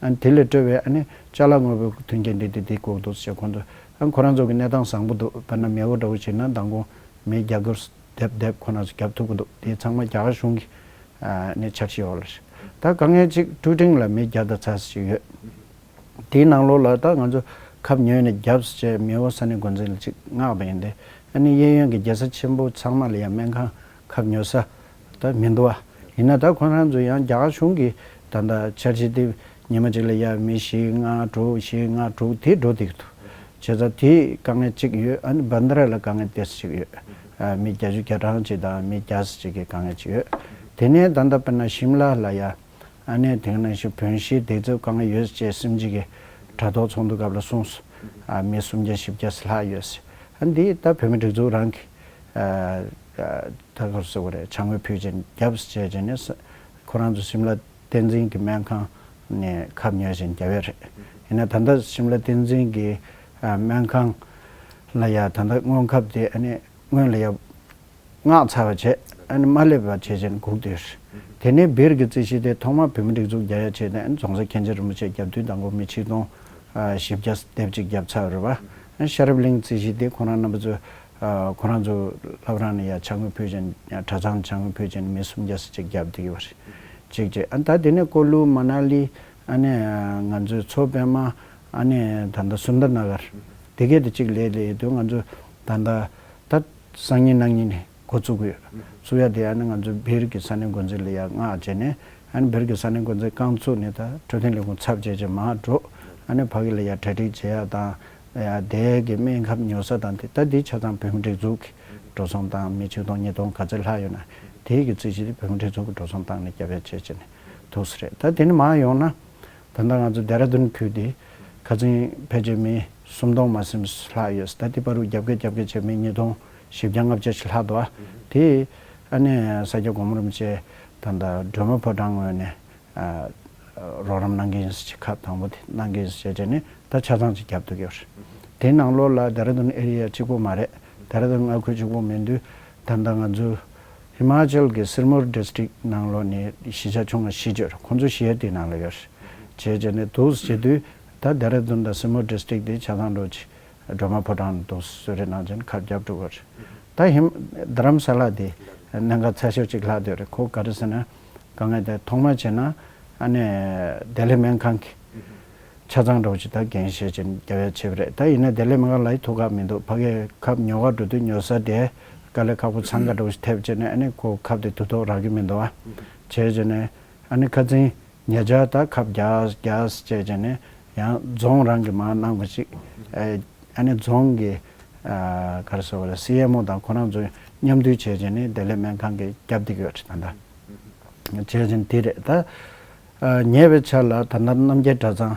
ཨ་ནི་དེ་ལས་སྤྲོས་པའི་ཨ་ནི་ཅ་ལག་དངོས་པོའི་མཐུན་རྐྱེན་དེ་དེ་དེ་དགོས་འདུག་ཟེར་ཁོང་ཚོས་ཨ་ནི་ཁོ་རང་ཚོ་གི་གནས་སྟངས་བཟང་པོ་འདུག་དཔེར་ན་མེ་འོ་འདྲ་བོ་བྱས་ན་མདང་དགོང་མེ་རྒྱ་གར་སྡེབ་སྡེབ་ཁོ་རང་ཚོ་རྒྱབ་ཐུབ་ཀྱི་འདུག་དེ་ཚང་མ་རྒྱ་གར་གཞུང་གི་ཨ་ནི་འཆར་གཞི་འོག་ལ་རེད། ད་དཀའ་ངལ་གཅིག་ཀྲུ་ཀྲིང་ལ་མེ་བརྒྱ་དང་ཚ་ཞིག་ཡོད། དེའི་ནང་ལོགས་ལ་ད་ང་ཚོ་ཁབ་ཉོས་ནས་བརྒྱབ་ཟེར་བྱས་མེའོ་ས་གནས་འགོ་འཛིན་ལ་ཅིག་མངགས་པ་ཡིན་ཏེ། ཨ་ནི་གཡས་གཡོན་གྱི་རྒྱལ་ས་ཆེན་པོ་ཚང་མ་ལ་ཡང་སྨན་ཁང་ཁབ་ཉོ་ས་ད་མི་འདུག་བ། ཡིན་ན་ད་ཁོ་རང་ཚོ་ཡང་རྒྱ་གར་གཞུང་གིས་ད་ལྟ་འཆར་གཞི་དེ་ཉི་མ་གཅིག་ལ་ཡ་མི་བཞི་ལྔ་དྲུག་བཞི་ལྔ་དྲུག་དེ་འགྲོ་བསྡད་ཀྱི་འདུག་བྱས་ཙང་དེ་དཀའ་ངལ་གཅིག་ཡོད། ཨ་ནི་བན་དྷ་ར་ལ་དཀའ་ངལ་ཏོག་ཙམ་ཅིག་ཡོད། ཨ་མི་བརྒྱད་ཅུ་གྱ་གྲངས་ཅིག་དང་མི་བརྒྱ་ཙམ་ཅིག་གི་དཀའ་ངལ་ཅིག་ཡོད། དེ་ནས་ད་ལྟ་དཔེར་ན་ཤིམ་ལ་ལ་ཡ། ཨ་ནི་དེ་ནང་བཞིན་བོན་གཞིས་དེ་ཚོ་དཀའ་ངལ་ཡོད་ཅེས་སེམས་ཅན་གྱི་དྲ་ཐོག་ཚོགས་འདུ་སྐབས་ལ་གསུངས་སོང་། ཨ་མི་སུམ་བརྒྱ་བཞི་བརྒྱ་ལྷག་ཡོད་ཟེར། ཨ་འདི་ད་བོད་མི་སྒྲིག་འཛུགས་རང་གི་ཨ་ཨ་ད་ག་རེ་ཟེར་དགོས་རེད། ཕྱག་དངུལ་ཕུལ་ཅིང་བརྒྱབ་ཟེར་བྱས་ནས་ཁོ་རང་ཚོ་ཤིམ་ལ་བསྟན་འཛིན་གྱི་སྨན་ཁང་ནས་ཁབ་ཉོས་ཤིང་བརྒྱབ་ཡོད་རེད། ཡིན་ན་ད་ལྟ་ཤིམ་ལ་བསྟན་འཛིན་གྱི་ཨ་སྨན་ཁང་ལ་ཡ་ད་ལྟ་སྔོན་ཁབ་དེ་ཨ་ནི་སྔོན་ལ་ཡ། མངགས་ཚར་བ་བྱས། ཨ་ནི་མ་སླེབས་པ་བྱས་བྱས་ནས་སྒུག་བསྡད་ཡོད་རེད། དེ་ནས་སྦིར་གྱི་རྩིས་གཞི་དེ་ཐོག་མར་བོད་མི་སྒྲིག་འཛུགས་རྒྱག་ཡ་བྱས་ཏེ་ཨ་ནི་རྫོང་སར་མཁན་ཆེན་རིན་པོ་ཆེ་རྒྱབ་དུས་དང་པོ་མི་ཆིག་སྟོང་བཞི་བརྒྱ་སྡེབ་གཅིག་བརྒྱབ་ཚར་བ་རེད་བ། ཨ་ནི་ཤ་རབ་གླིང་རྩིས་གཞི་དེ་ཁོ་རང་རྣམ་པ་ཚོས་ཁོ་རང་ཚོ་བླ་བྲང་ནས་ཡར་ཕྱག་དངུལ་ཕུལ་བྱས་ནས་གྲྭ་ཚང་ཕྱག་དངུལ་ཕུལ་བྱས་ནས་མི་སུམ་བརྒྱ་ཙམ་ཅིག་བརྒྱབ་བསྡད་ཡོད་པ་རེད། གཅིག་བྱས། ཨ་ནི་ད་དེ་ནས་ཀོ་ལུ་མ་ན་ལི་ཨ་ནི་ང་ཚོའི་མཚོ་པདྨ་ཨ་ནི་ད་ལྟ་སུན་དར་ན་གར་དེ་གས་དེ་གཅིག་ལས་ལས་ཡོད་དུས་ང་ཚོ་ད་ལྟ་ད། སང་ཉིན་གནངས་ཉིན་ འགོ་བཙུགས་ཀྱི་ཡོད། བཙུགས་ཡ་དེ་ཨ་ནི་ང་ཚོ་སྦིར་གྱི་ས་གནས་འགོ་འཛིན་ལ་ཡ་མངགས་བྱས་ནས། ཨ་ནི་སྦིར་གྱི་ས་གནས་འགོ་འཛིན་རྐང་བཙུགས་ནས་ད་འཕྲོད་བསྟེན་ལས་ཁུངས་ཚབ་བྱས་བྱས་མར་འགྲོ། ཨ་ནི་ཕ་གི་ལ་ཡ་གྲ་སྒྲིག་བྱེད་ཡ་དང་། ཡ་དེ་གི་སྨན་ཁབ་ཉོ་ས་དང་དེ་ད་འདི་ཆ་ཚང་བོད་མི་སྒྲིག་འཛུགས་ཀྱི་འགྲོ་སོང་བཏང་། མི་ཆིག་སྟོང་ཉིས་སྟོང་ག་ཚོད་ལྷག་ཡོད་ན་དེ་གི་རྩིས་གཞི་དེ་བོད་མི་སྒྲིག་འཛུགས་ཀྱི་འགྲོ་སོང་བཏང་ནས་རྒྱབ་ཡ་བྱས་བྱས་ནས་འདུག་སེ་རེད། ད་དེ་ནས་མར་ཡོང་ན། ད་ལྟ་ང་ཚོ་ལྡེ་ར་ལྡུན་ཁུལ་འདི་ཁ་སང་ཕལ་ཆེར་མི་སུམ་སྟོང་མ་ཟིན་ལྷག་ཡོད། ད་དེ་བར་དུ་རྒྱབ་འགལ་རྒྱབ་འགལ་བྱས་མི་ཉིས་སྟོང་བཞི་བརྒྱ་ལྔ་བརྒྱ་ཞིག་ལྷག་འདུག་ཨ། དེ་ཨ་ནི་ས་སྐྱ་གོང་མ་རིན་པོ་ཆེ་ད་ལྟ་སྒྲོལ་མ་ཕོ་བྲང་ངོས་ནས་ཨ་རོགས་རམ་གནང་གི་ཡིན་ཟེར། ཁབ་དང་པོ་དེ་གནང་གི་ཡིན་ཟེར་བྱས་ནས་ད་ཆ་ཚང་ཅིག་བརྒྱབ་ཐུབ་ཡོད་རེད། དེ་ནང་ལོགས་ལ་ལྡེ་ར་ལྡུན་ཨེ་རི་ཡ་གཅིག་པོ་མ་རེད། ལྡེ་ར་ལྡུན་མངའ་ཁུལ་གཅིག་པོ་མིན་དུས་ད་ལྟ་ང་ཚོ་ཧི་མ་ཅལ་གྱི་སིར་མོར་ཌིས་ཊྲིཀ་ནང་ལོགས་ནས་གཞིས་ཆགས་ཆུང་བ་བཞི་ཡོད་རེད། ཁོང་ཚོ་བཞི་ཡ་དེའི་ནང་ལ་ཡོད་རེད། བྱས་བྱས་ནས་འདུག་སེ་བྱེད་དུས་ད་ལྡེ་ར་ལྡུན་དང་སིར་མོར་ཌིས་ཊྲིཀ་དེ་ཆ་ཚང་འགྲོ་ཆེ་སྒྲོལ་མ་ཕོ་བྲང་ནས་འདུག་སེ་གསོལ་རས་གནང་བྱས་ནས་ཁབ་བརྒྱབ་འགྲོ་གི་རེད། ད་ཧིམ་རྡ་རམ་ས་ལ་དེ་གནད་འགག་ཚ་ཤོས་གཅིག་ལྷག་བསྡད་ཡོད་རེད། ཁོ་ག་རེ་ཟེར་ན། དཀའ་ངལ་དེ་ཐོག་མ་བྱས་ན་ཨ་ནི་བདེ་ལེགས་སྨན་ཁང་གི་ཆ་ཚང་འདྲ་བོ་ཅིག་ད་འགན་བཞེས་བྱས་ནས་རྒྱབ་ཡ་བྱས་པ་རེད། ད་ཡིན་ན་བདེ་ལེགས་སྨན་ཁང་ལ་ཡི་ཐུག་ག་མི་འདུག་ཕ་གིར་ཁབ་ཉོ་ག་འགྲོ་དུས་ཉོ་ས་དེ་དཀའ་ལས་ཁག་པོ་འཚང་ཁ་འདྲ་བོ་ཞིག་ཐེབས་བྱས་ནས་ཨ་ནི་ཁོ་ཁབ་དེ་དུས་ཐོག་རག་གི་མི་འདུག་ཨ། བྱས་བྱས་ནས་ཨ་ནི་ཁ་སང་ཉེ་ཆར་ད་ཁབ་རྒྱག་རྒྱག་བྱས་བྱས་ནས་ཡང་རྫོང་རང་གི་མར་གནང་བ་ཞིག་ཨ་ནི་རྫོང་གི་ཨ་ག་རེ་ཟེར་བ་རེད། སི་ཨེམ་ཨོ་དང་ཁོ་རང་ཚོ་མཉམ་འདུས་བྱས་བྱས་ནས་བདེ་ལེགས་སྨན་ཁང་གི་རྒྱབ་བསྡད་ཀྱི་ཡོད་རེད་ད་ལྟ། བྱས་ཙང་དེ་རེད་ད། ཉེ་བའི་ཆར་ལ་ད་ལྟ་རྣམ་རྒྱལ་གྲྭ་ཚང་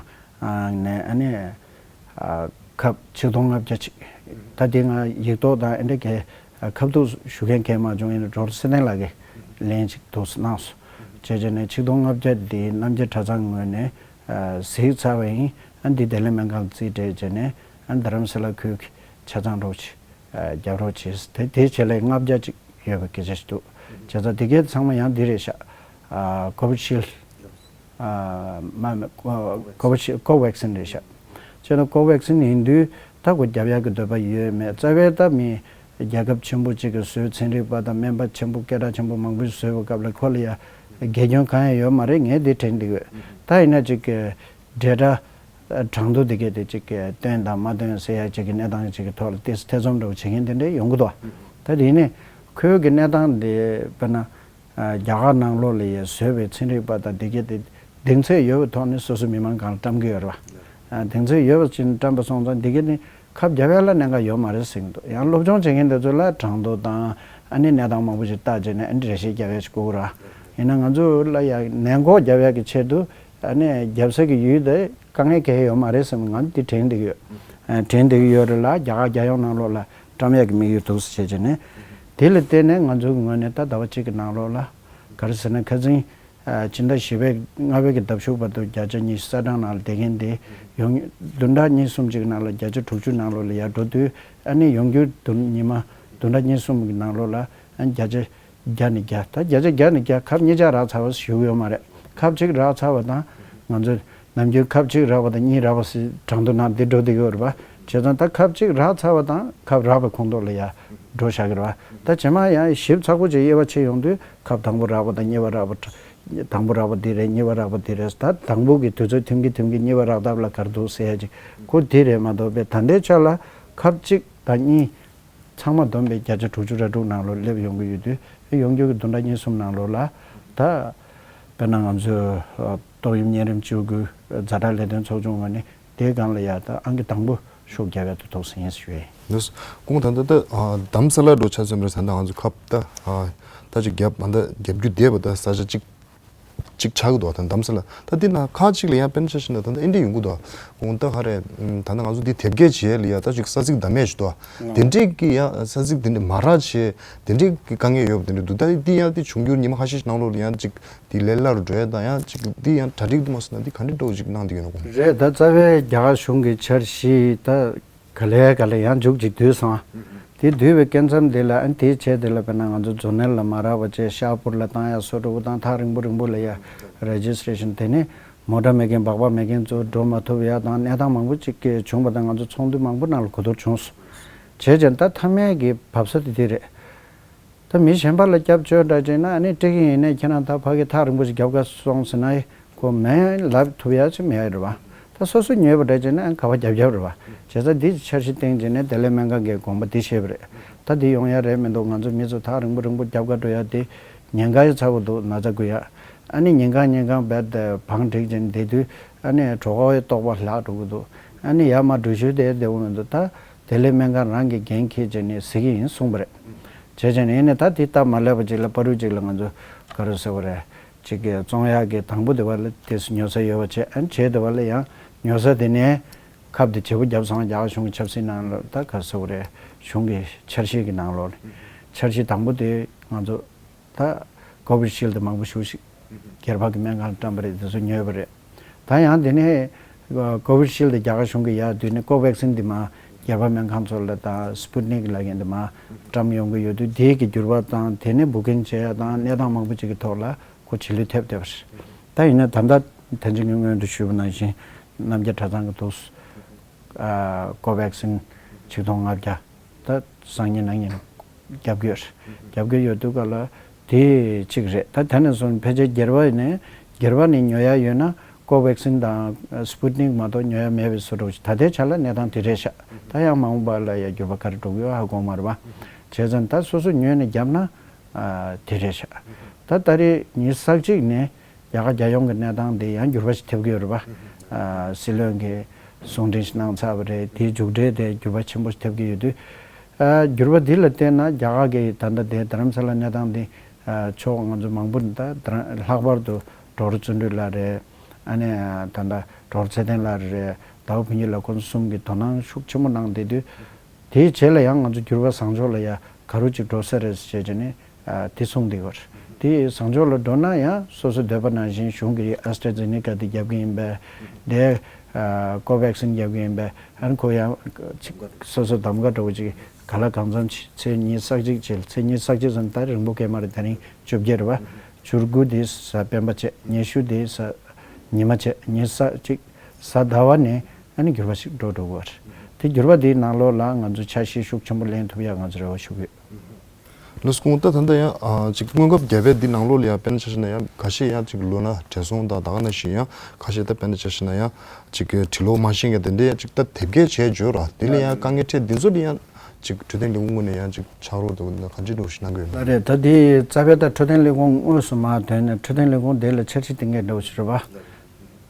ནས་ཨ་ནི་ཁབ་ཆིག་སྟོང་ལྔ་བརྒྱ་ཅིག་ད་དེ་ང་ཡིག་ཐོག་དང་ཨེ་འདྲ་གི་ཁ་ཐུག་ཞུ་མཁན་གང་མ་བྱུང་། ཡིན་ན་ཌོག་ཊར་བསོད་ནམས་ལགས་ཀྱིས་ལན་ཅིག་འདུག་སེ་གནང་སོང་། བྱས་བྱས་ནས་ཆིག་སྟོང་ལྔ་བརྒྱ་འདི་རྣམ་རྒྱལ་གྲྭ་ཚང་ངོས་ནས་གཟིགས་ཚར་བ་ཡིན། ཨ་འདི་བདེ་ལེགས་སྨན་ཁང་རྩིས་སྤྲད་བྱས་ནས་ཨ་རྡ་རམ་ས་ལ་ཁུལ་གྱི་ཆ་ཚང་རོགས་བྱེད། རྒྱབ་རོགས་བྱས། དེ་དེའི་ཆེད་ལས་ལྔ་བརྒྱ་ཅིག་ཡོད་པའི་སྐད་ཆ་ཞིག་འདུག་བྱས་ཙང་དེ་གའི་ཚང་མ་ཡང་འདི་རེད་ཤག་ཨ་ཀོ་བི་ཤིལ། ཨ་མ་མ་ཀོ་ཀོ་བི་ཤིལ་ཀོ་ཝེག་སིན་རེད་ཤག་བྱས་ན་ཀོ་ཝེག་སིན་ཡིན་དུས་ད་ཁོ་རྒྱབ་ཡག་གི་འདོད་པ་ཡོད་མེད་རྩ་བའི་ད་མི་རྒྱལ་ཁབ་ཆེན་པོ་གཅིག་གིས་བཟོས། ཚན་རིག་པ་དང་སྨན་པ་ཆེན་པོ་སྐད་གྲགས་ཆེན་པོ་མང་པོ་ཞིག་བཟོས་པའི་སྐབས་ལ་ཁོ་ལ་ཡ་དགེ་སྐྱོན་གང་ཡང་ཡོད་མ་རེད། ངས་འདི་དྲན་འདུག་ད་ཡིན་ན་ཅིག་གི་འབྲེལ་སྒྲ་གྲངས་ཐོ་འདི་གས་དེ་ཅིག་གི་སྟོན་དང་མ་སྟོན་ཟེར་ཡ་ཅིག་གི་གནས་སྟངས་ཅིག་གི་ཐོག་ལ་ཏོག་ཙམ་ཐེ་ཚོམ་འདྲ་བོ་བྱེད་མཁན་དེ་འདྲ་ཡོང་གི་འདུག་ད་དེ་ནས་ཁོའི་གི་གནས་སྟངས་དེ་དཔེར་ན་རྒྱ་གར་ནང་ལོགས་ལ་ཡ་བཟོས་པའི་ཚན་རིག་པ་དང་འདི་གས་དེ་གདེང་ཚོད་ཡོད་པའི་ཐོག་ནས་སོ་སོའི་མི་མང་སྒང་ལ་བཀྲམ་གི་ཡོད་རེད་བ། གདེང་ཚོད་ཡོད་པ་ཅིག་བཀྲམ་པ་སོང་ཙང་འདི་གས་ནི་ཁབ་རྒྱབ་ཡ་ལ་གནད་འགག་ཡོད་མ་རེད་ཟེར་གྱི་འདུག་ཡང་སློབ་སྦྱོང་བྱེད་མཁན་དེ་ཚོ་ལ་གྲངས་ཐོ་དང་ཨ་ནི་གནས་སྟངས་མང་པོ་ཞིག་བལྟས་བྱས་ནས་ཨ་ནི་འགྲེལ་བཤད་རྒྱབ་ཡ་ཞིག་དགོས་ཀྱི་རེད། ཡིན་ན་ང་ཚོ་ལ་ཡ་ནད་འགོག་རྒྱབ་ཡ་གི་ཆེད་དུ་ཨ་ནི་རྒྱབ་ས་གི་ཡུལ་དེ་དཀའ་ངལ་གང་ཡང་ཡོད་མ་རེད་བསམ། ང་འདི་དྲན་བསྡད་ཀྱི་ཡོད། དྲན་བསྡད་ཀྱི་ཡོད་རེད་ལ། རྒྱ་གར་རྒྱལ་ཡོངས་ནང་ལོགས་ལ་བཀྲམ་ཡ་གི་དམིགས་ཡུལ་འདུག་ཟེར་བྱས་བྱས་ནས་དེ་ལ་བརྟེན་ནས་ང་ཚོ་གི་ངོས་ནས་ད་ཟླ་བ་གཅིག་གི་ནང་ལོགས་ལ་ག་རེ་ཟེར་ན་ཁ་སང་ཨ་སྤྱི་ཟླ་བཞི་པའི་ལྔ་པའི་གི་ཟླ་མཇུག་བར་དུ་བརྒྱ་ཆ་ཉི་ཤུ་རྩ་གྲངས་ནང་ལ་བསྡད་མཁན་དེ་ཡོང་། བདུན་ཕྲག་གཉིས་གསུམ་གཅིག་ནང་ལ་བརྒྱ་ཆ་དྲུག་ཅུ་ནང་ལོགས་ལ་ཡར་འགྲོ་དུས་ཨ་ནི་ཡོང་རྒྱུ་བདུན་ཉི་མ་བདུན་ཕྲག་གཉིས་གསུམ་གི་ནང་ལོགས་ལ་ཨ་བརྒྱ་ཆ་བརྒྱ་ནས་བརྒྱ། ད་བརྒྱ་ཆ་བརྒྱ་ནས་བརྒྱ་ཁབ་གཉིས་ཆ་རག་ཚར་བ་ཞུ་གི་ཡོད་མ་རེད། ཁབ་གཅིག་རག་ཚར་བ་དང་ང་ཚོ་ནམ་རྒྱུན་ཁབ་གཅིག་རག་པ་དང་གཉིས་རག་པ་ཟེར་གྲངས་ཐོ་ནང་འདི་འགྲོ་བསྡད་ཀྱི་ཡོད་རེད་པ། བྱས་ཙང་ད་ཁབ་གཅིག་རག་ཚར་བ་དང་ཁབ་རག་པའི་ཁོངས་གཏོགས་ལ་ཡར་འགྲོ་བཞག་གི་རེད་པ། ད་རྗེས་མ་ཡང་ཞིབ་ཚགས་པོ་བྱས་དབྱེ་བ་ཕྱེ་ཡོང་དུས་ཁབ་དང་པོ་རག་པ་དང་གཉིས་པ་རག་པ། དང་པོ་རག་པ་འདི་རེད། གཉིས་པ་རག་པ་འདི་རེད། ད་དང་པོ་གི་དུས་ཚོད་ཐུང་གི་ཐུང་གི་གཉིས་པ་རག་ཐབས་ལ་ག་རེ་འདུག་ཟེར་ཡ་ཅིག་ཁོ་འདི་རེད་མ་གཏོགས་པའི་ད་ལྟའི་ཆ་ལ་ཁབ་གཅིག་དང་གཉིས། ཚང་མ་བསྡོམས་པས་བརྒྱ་ཆ་དྲུག་ཅུ་རེ་དྲུག་ནང་ལོགས་སླེབས་ཡོང་གི་ཡོད་དུས་ཡོང་རྒྱུ་གི་བདུན་ཕྲག་གཉིས་གསུམ་ནང་ལོགས་ལ་ད་དཔེར་ན་ང་ཚོ་ཏོག་དབྱིབས་གཉན་རིམས་བཅོས་སྐྱོང་གི་ཛ་དྲག་ལས་དོན་ཚོགས་ཆུང་ངོས་ནས་དེའི་སྒང་ལ་ཡ་ད་ཨང་ཀི་དང་པོ་ཤུགས་རྒྱབ་ཡ་དུ་ཐོག་སེ་ཡིན་ཞུ་ཡས་ཡིན། ལགས་སོ། སྐུ་ངོ་ད་ལྟ་ད་རྡ་རམ་ས་ལ་འགྲོ་ཆ་ཚང་རེད་ཟེར་ན་ང་ཚོ་ཁབ་ད་ད་ཅིག་རྒྱབ་མ་ད་རྒྱབ་རྒྱུ་བསྡད་པ་ད་ས་ཆ་གཅིག་ཅིག་ཆགས་ཀྱི་འདུག་ད་རྡ་རམ་ས་ལ་ད་འདི་ན་ཁག་ཅིག་ལ་ཡང་དཔེར་ན་ཆ་བཞག་ན་ད་ལྟ་ཨེ་འདྲ་ཡོང་གི་འདུག་ད་ལྟ་ག་རེ་ད་ལྟ་ང་ཚོ་འདི་དེབ་སྐྱེལ་བྱེད་ཡས་ལ་ཡ་ད་ཅིག་ས་ཚིགས་བདག་མེད་ཞིག་འདུག་དེ་འདྲས་ཀྱི་ཡ་ས་ཚིགས་དེ་འདྲས་མ་རག་བྱས་དེ་འདྲས་ཀྱི་དཀའ་ངལ་ཡོད་པ་དེ་འདྲས་འདུག་ད་འདི་ཡང་འདི་འབྱུང་འགྱུར་ཉི་མ་ཁ་ཤས་ཤིག་ནང་ལོགས་ལ་ཡང་ཅིག་འདི་ལས་སླ་རུ་འགྲོ་ཡ་དང་ཡང་ཅིག་འདི་ཡང་གྲ་སྒྲིག་འདུག་མ་སོང་ན་འདི་ག་འདྲས་འགྲོ་ཅིག་གནང་འདི་ཡོད་ན་དགོངས། རེད། ད་རྩ་བའི་རྒྱ་གར་གཞུང་གི་འཆར་གཞི་ད། ག་ལེ་ག་ལེ་ཡང་མཇུག་ཅིག་བསྡུས་སོང་། དེ་བསྡུས་པའི་སྐབས་མཚམས་དེ་ལ་ཨ་ནི་དེའི་ཆེད་དེ་ལ་དཔེར་ན་ང་ཚོ་ཛོ་ནལ་ལ་མ་རག་པ་བྱས་ཤ་པུར་ལ་བཏང་ཡ་བཟོ་འདྲ་བོ་དང་ཐག་རིང་པོ་རིང་པོ་ལ་ཡ་རེ་ཇི་སི་ཊེ་ཤན་དེ་ནས་མོ་ཊ་མེད་མཁན་སྦག་སྦག་མེད་མཁན་ཚོ་འགྲོ་མ་ཐུབ་ཡ་དང་གནས་སྟངས་མང་པོ་ཅིག་གི་བྱུང་བ་དང་ང་ཚོ་ཚོགས་འདུ་མང་པོ་ནང་ལ་གོ་བསྡུར་བྱུང་སོང་། བྱས་ཙང་ད་མཐའ་མའི་གི་བབས་ས་དེ་དེ་རེད། ད་མི་གཞན་པ་ལ་སྐྱབས་བཅོལ་འདྲ་བྱས་ན་ཨ་ནི་སྤྲད་ཀྱི་ཡིན་ནའི་ཁྱེད་རང་ད་ཕ་གི་ཐག་རིང་པོ་ཞིག་རྒྱབ་ག་སོང་ཟེར་ན་ཁོ་མེད་ལབ་ཐུབ་ཡ་ཅིག་མེད་རེད་བ། ད་སོ་སོ་ཉོས་པ་འདྲ་བྱས་ན་ཨ་ག་བ་རྒྱབ་རྒྱབ་རེད་བ། བྱས་ཙང་འདི་འཆར་གཞི་སྟེང་བྱས་ནས་བདེ་ལེགས་སྨན་ཁང་གི་དགོངས་པ་འདི་བཞེས་པ་རེད། ད་འདི་ཡོང་ཡ་རེད་མི་འདུག་ང་ཚོ་མི་ཚོ་ཐག་རིང་པོ་རིང་པོ་རྒྱབ་ག་འགྲོ་ཡ་དེ་ཉེན་ཁ་ཡི་ཚ་པོ་འདུག་ན་ཚ་འགོས་ཡ། ཨ་ནི་ཉིན་གང་ཉིན་གང་རྦད་དེ་བང་བསྒྲིགས་ཅིང་བསྡད་དུས་ཨ་ནི་གྲོད་ཁོག་གི་ལྟོགས་པ་ལྷག་འགྲོ་གི་འདུག་ཨ་ནི་ཡར་མར་འགྲུལ་བཞུད་དེ་བདེ་པོ་མི་འདུག་ད་དེ་ལས་སྨན་ཁང་རང་གི་འགན་འཁྱེར་བྱས་ནས་གཟིགས་ཀྱི་ཡིན་གསུངས་པ་རེད། བྱས་བྱས་ནས་ཨ་ནི་ད་དེ་སྟབས་མ་ལེགས་པ་ཅིག་ལ་བར་དུ་ཅིག་ལ་ང་ཚོ་ག་རེ་ཟེར་བ་རེད། ཅིག་གི་བཙོང་ཡག་གི་དང་པོ་དེ་བ་ལ་དེ་སུ་ཉོ་ས་ཡོད་པ་བྱས། ཨ་ནི་བྱས་དེ་བ་ལ་ཡང་ཉོ་ས་དེ་ནས་ཁབ་དེ་བརྗེ་པོ་བརྒྱབ་སོང་། རྒྱ་གར་གཞུང་གི་ཆབ་སྲིད་ནང་ལ་ད་ག་རེ་ཟེར་བ་རེད། གཞུང་གི་འཆར་གཞི་གི་ནང་ལོགས་ནས་འཆར་གཞི་དང་པོ་དེ་ང་ཚོ་ད་ཀོ་བི་ཤིལ་དེ་མང་པོ་ཞེ་པོ་ཅིག་སྒེར་པ་གི་སྨན་ཁང་ལ་བཀྲམ་པ་རེད། དེ་ཚོ་ཉོས་པ་རེད། ད་ཡང་དེ་ནས་ཀོ་བི་ཤིལ་དེ་རྒྱ་གར་གཞུང་གི་ཡར་བསྡུས་ནས་ཀོ་ཝེག་སིན་དེ་མར་སྒེར་པ་སྨན་ཁང་ཚོ་ལ་དང་སྤུ་ཏི་ནིག་ལབ་མཁན་དེ་མར་བཀྲམ་ཡོང་གི་ཡོད་དུས། དེའི་གི་འགྱུར་བ་དང་དེ་ནས་བུ་ཀིང་བྱེད་ཡ་དང་གནས་སྟངས་མང་པོ་ཅིག་གི་ཐོག་ལ་ཁོ་བྱེད་ལུགས་ཐེབས་བསྡད་པ་རེད། ད་ཡིན་ན་ད་ལྟ་དེ་རིང་སྔོན་འགྲོ་ཞུས་པ་ནང་བཞིན་རྣམ་རྒྱལ་གྲྭ་ཚང་གི་འདུག་ཨ་ཀོ་ཝེག་སིན་ཆིག་སྟོང་ལྔ་བརྒྱ་ད་སང་ཉིན་གནངས་ཉིན་རྒྱབ་ཀྱི་ཡོད་རེད། རྒྱབ་ཀྱི་ཡོད་དུས་ག་ལ་དེ་གཅིག་རེད། ད་དེ་ནས་བཟུང་ཕལ་ཆེར་སྒེར་པ་ནས་སྒེར་པ་ནས་ཉོ་ཡ་ཡོད་ན་ཀོ་ཝེག་སིན་དང་སྤུ་ཏི་ནིག་མ་གཏོགས་ཉོ་ཡ་མེད་པའི་བཟོ་འདྲ་ཅིག་ད་ལྟའི་ཆ་ལ་གནས་སྟངས་དེ་རེད་ཤག་ད་ཡང་མ་འོངས་པ་ལ་ཡ་འགྱུར་བ་ག་རེ་འགྲོ་གི་ཡོད་ཧ་གོ་མ་རེད་པ། བྱས་ཙང་ད་སོ་སོ་ཉོས་ནས་བརྒྱབ་ན་ཨ་དེ་རེད་ཤག་ད་ད་རེས་ཉི་ཤུ་རྩ་གཅིག་ནས་རྒྱ་གར་རྒྱལ་ཡོངས་ཀྱི་གནས་སྟངས་དེ་ཡང་འགྱུར་བ་ཞིག་ཐེབས་ཀྱི་ཡོད་རེད་པ། ཨ་སྲིད་བློན་གྱིས་གསུང་འཕྲིན་ཞིག་གནང་ཚར་བ་རེད། དེའི་མཇུག་འབྲས་དེ་འགྱུར་བ་ཆེན་པོ་ཞིག་ཐེབས་ཀྱི་ཡོད་དུས། ཨ་འགྱུར་བ་འདི་ལ་བལྟས་ན་རྒྱ་གར་གྱི་ད་ལྟ་དེ་རྡ་རམ་ས་ལ་གནས་སྟངས་འདི་ཨ་ཕྱོགས་ང་ཚོ་མང་པོ་ད་ལྷག་པར་དུ་ཌོག་ཊར་བརྩོན་འགྲུས་ལགས་རེད། ཨ་ནི་ད་ལྟ་ཌོག་ཊར་ཚེ་བརྟན་ལགས་རེད། ཟླ་བ་ཕུན་སྐྱིད་ལགས། ཁོང་ཚོ་གསུམ་གྱིས་དོ་སྣང་ཤུགས་ཆེན་པོ་གནང་བསྡད་དུས། དེའི་རྗེས་ལ་ཡང་ང་ཚོ་འགྱུར་བ་བཟང་ཕྱོགས་ལ་ཡ་ག་རུ་ཅིག་འགྲོ་ས་རེད་ཟེར་བྱས་ནས་ཨ་དེ་གསུངས་བསྡད་ཡོད་རེད། དེ་བཟང་ཕྱོགས་ལ་འགྲོ་ན་ཡང་སོ་སོ་འདོད་པ་ནང་བཞིན་གཞུང་གིས་ཨེ་སི་ཊྲ་ཛེ་ནེ་ཀ་དེ་རྒྱབ་ཀྱི་ཡིན་པས། དེ་ཨ་ཀོ་ཝེག་སིན་རྒྱབ་ཀྱི་ཡིན་པས། ཨ་ནི་ཁོ་ཡང་ཅིག་སོ་སོ་གདམ་ག་འདྲ་བོ་ཅིག་ག་ལ་གང་འཚམ་ཅིག་ཚེས་ཉི་ཤུ་རྩ་གཅིག་བྱས། ཚེས་ཉི་ཤུ་རྩ་གཅིག་ཙམ་ད་རིང་པོ་སྐད་མ་རེད། དེ་རིང་བཅོ་བརྒྱད་རེད་པ། བཅུ་དགུ་དེ་གཟའ་སྤེན་པ་བྱས། ཉི་ཤུ་དེ་གཟའ་ཉི་མ་བྱས། ཉི་ཤུ་རྩ་གཅིག་གཟའ་ཟླ་བ་ནས་ཨ་ནི་འགྱུར་བ་ཞིག་འགྲོ་འགྲོ་གི་ཡོད་རེད། དེ་འགྱུར་བ་དེའི་ནང་ལོགས་ལ་ང་ཚོ་འཆར་གཞི་ཤུགས་ཆེན་པོ་ལེན་ཐུབ་ཡག་ང་ཚོ་རེ་བ་ཞུ་གི་ཡོད། ལགས་སོ། ད་ད་ལྟ་ཡང་ཨ་ཅིག་སྔོན་ཁབ་བརྒྱབ་པའི་འདི་ནང་ལོགས་ལ་ཡང་དཔེར་ན་ཆ་བཞག་ན་ཡང་ཁ་ཤས་ཡང་ཅིག་ལོ་ན་བགྲེས་སོང་དང་ད་ག་ནང་བཞིན་ཡང་ཁ་ཤས་ད་དཔེར་ན་ཆ་བཞག་ན་ཡང་ཅིག་གི་འབྲི་ཀློག་མ་ཤེས་མཁན་དེ་འདྲ་ཡང་ཅིག་ད་དེབ་སྐྱེལ་བྱས་འཇོག་ར། དེ་ལ་ཡང་དཀའ་ངལ་འཕྲད། འདི་ཚོ་ལ་ཡང་ཅིག་འཕྲོད་བསྟེན་ལས་ཁུངས་ངོས་ནས་ཡང་ཅིག་ཕྱག་རོགས་དང་ག་འདྲ་འདྲ་བོ་ཞིག་གནང་གི་ཡོད་ན། ལགས་རེད། ད་དེ་རྩ་བའི་ད་འཕྲོད་བསྟེན་ལས་ཁུངས་དངོས་སུ་མར་ཐོན་ནས་འཕྲོད་བསྟེན་ལས་ཁུངས་དེ་ལ་འཆར་གཞི་གཏིང་གལ་འདྲ་བོ་ཞིག་རེད་པ།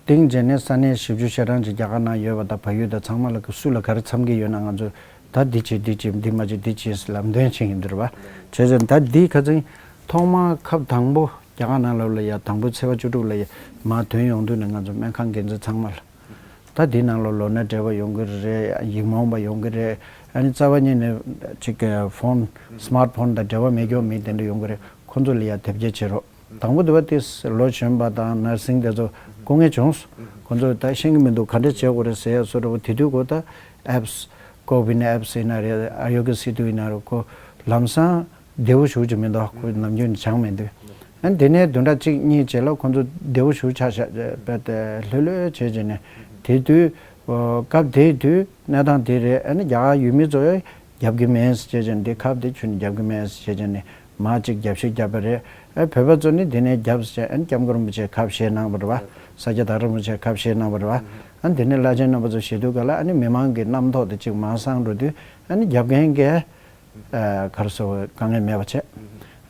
གཏིང་བྱས་ནས་ས་གནས་བཞི་བཅུ་ཞེ་གྲངས་ཅིག་རྒྱ་གར་ནང་ཡོད་པ་དང་བལ་ཡུལ་དང་ཚང་མ་ལ་གི་སུ་ལ་ག་རེ་འཚམ་གྱི་ཡོད་ན་ང་ཚོས་ད་འདི་བྱེད་འདི་བྱེད་འདི་མ་བྱེད་འདི་བྱེད་ཟེར་ལམ་སྟོན་བྱེད་ཀྱི་འདུག་རེད་པ། བྱས་ཙང་ད་འདི་ཁ་སང་ཐོག་མར་ཁབ་དང་པོ་རྒྱ་གར་ནང་ལོགས་ལ་ཡ་དང་པོ་ཚེས་པ་བཅུ་དྲུག་ལ་ཡ་མར་ཐོན་ཡོང་དུས་ནས་ང་ཚོ་སྨན་ཁང་འགན་འཛིན་ཚང་མ་ལ། ད་འདི་ནང་ལོགས་ལོ་ན་བགྲེས་པ་ཡོང་གི་རེད། ཡིག་རྨོངས་པ་ཡོང་གི་རེད། ཨ་ནི་རྩ་བ་ཉིད་ནས་ཅིག་གི་ཕོན་སི་མཱར་ཕོན་དང་འབྲེལ་བ་མེད་མཁན་མི་དེ་འདྲ་ཡོང་གི་རེད། ཁོང་ཚོ་ལ་ཡ་དེབ་སྐྱེལ་བྱེད་རོགས། དང་པོ་དེ་བ་དེ་ལོ་གཞོན་པ་དང་ནར་སིང་དེ་ཚོ་སྐུ་ངལ་བྱུང་སོང་། ཁོང་ཚོས་ད་ཤེས་ཀྱི་མི་འདུག་ག་འདྲ་བྱེད་དགོས་རེད་ཟེར་ཡ་བཟོ་འདྲ་བོ། དེ་དུས་ཁོ་ད་ཨེབ་སི་ཀོ་ཝི་ན་ཨེབ་སི་ཡིན་ན་རེད། ཨ་རོ་གྱ་སེ་ཏུ་ཡིན་ན་རེད། ཁོ་ལམ་སང་བདེ་པོ་ཞེ་པོ་ཅིག་མི་འདུག་ཁོ་ནམ་རྒྱུན་སྦྱང་མི་འདུག་ཨ་ནི་དེ་ནས་བདུན་ཕྲག་གཅིག་གཉིས་རྗེས་ལ་ཁོང་ཚོ་བདེ་པོ་ཞེ་པོ་ཆགས་ཤག་རྦད་དེ་ལྷོད་ལྷོད་བྱས་བྱས་ནས། དེ་དུས་སྐབས་དེའི་དུས་གནས་སྟངས་དེ་རེད། ཨ་ནི་རྒྱ་གར་ཡུལ་མི་ཚོས་རྒྱབ་ཀྱི་མེད་ཟེར་བྱས་ནས། འདི་ཁབ་དེ་ཁྱོན་ནས་རྒྱབ་ཀྱི་མེད་ཟེར་བྱས་ནས་མར་ཅིག་རྒྱབ་བཤིག་བརྒྱབ་པ་རེད། ཨ་བོད་པ་ཚོ་ནི་དེ་ནས་རྒྱབ་ཟེར་བྱས། ཨ་ནི་སྐྱབས་མགོན་རིན་པོ་ཆེས་ཁབ་བཞེས་གནང་བ་རེད་པ། ས་སྐྱ་བདག་སྲིད་རིན་པོ་ཆེས་ཁབ་བཞེས་གནང་བ་རེད་པ། ཨ་ནི་དེ་ནས་བླ་ཆེན་རྣམ་པ་ཚོ་བཞེས་དུས་ག་ལ། ཨ་ནི་མི་མང་གི་རྣམ་རྟོག་དེ་ཅིག་མར་སངས་འགྲོ་དུས། ཨ་ནི་རྒྱབ་མཁན་གྱིས་ཨ་ག་རེ་ཟེར་དགོས་རེད། དཀའ་ངལ་མེད་པ་བྱས།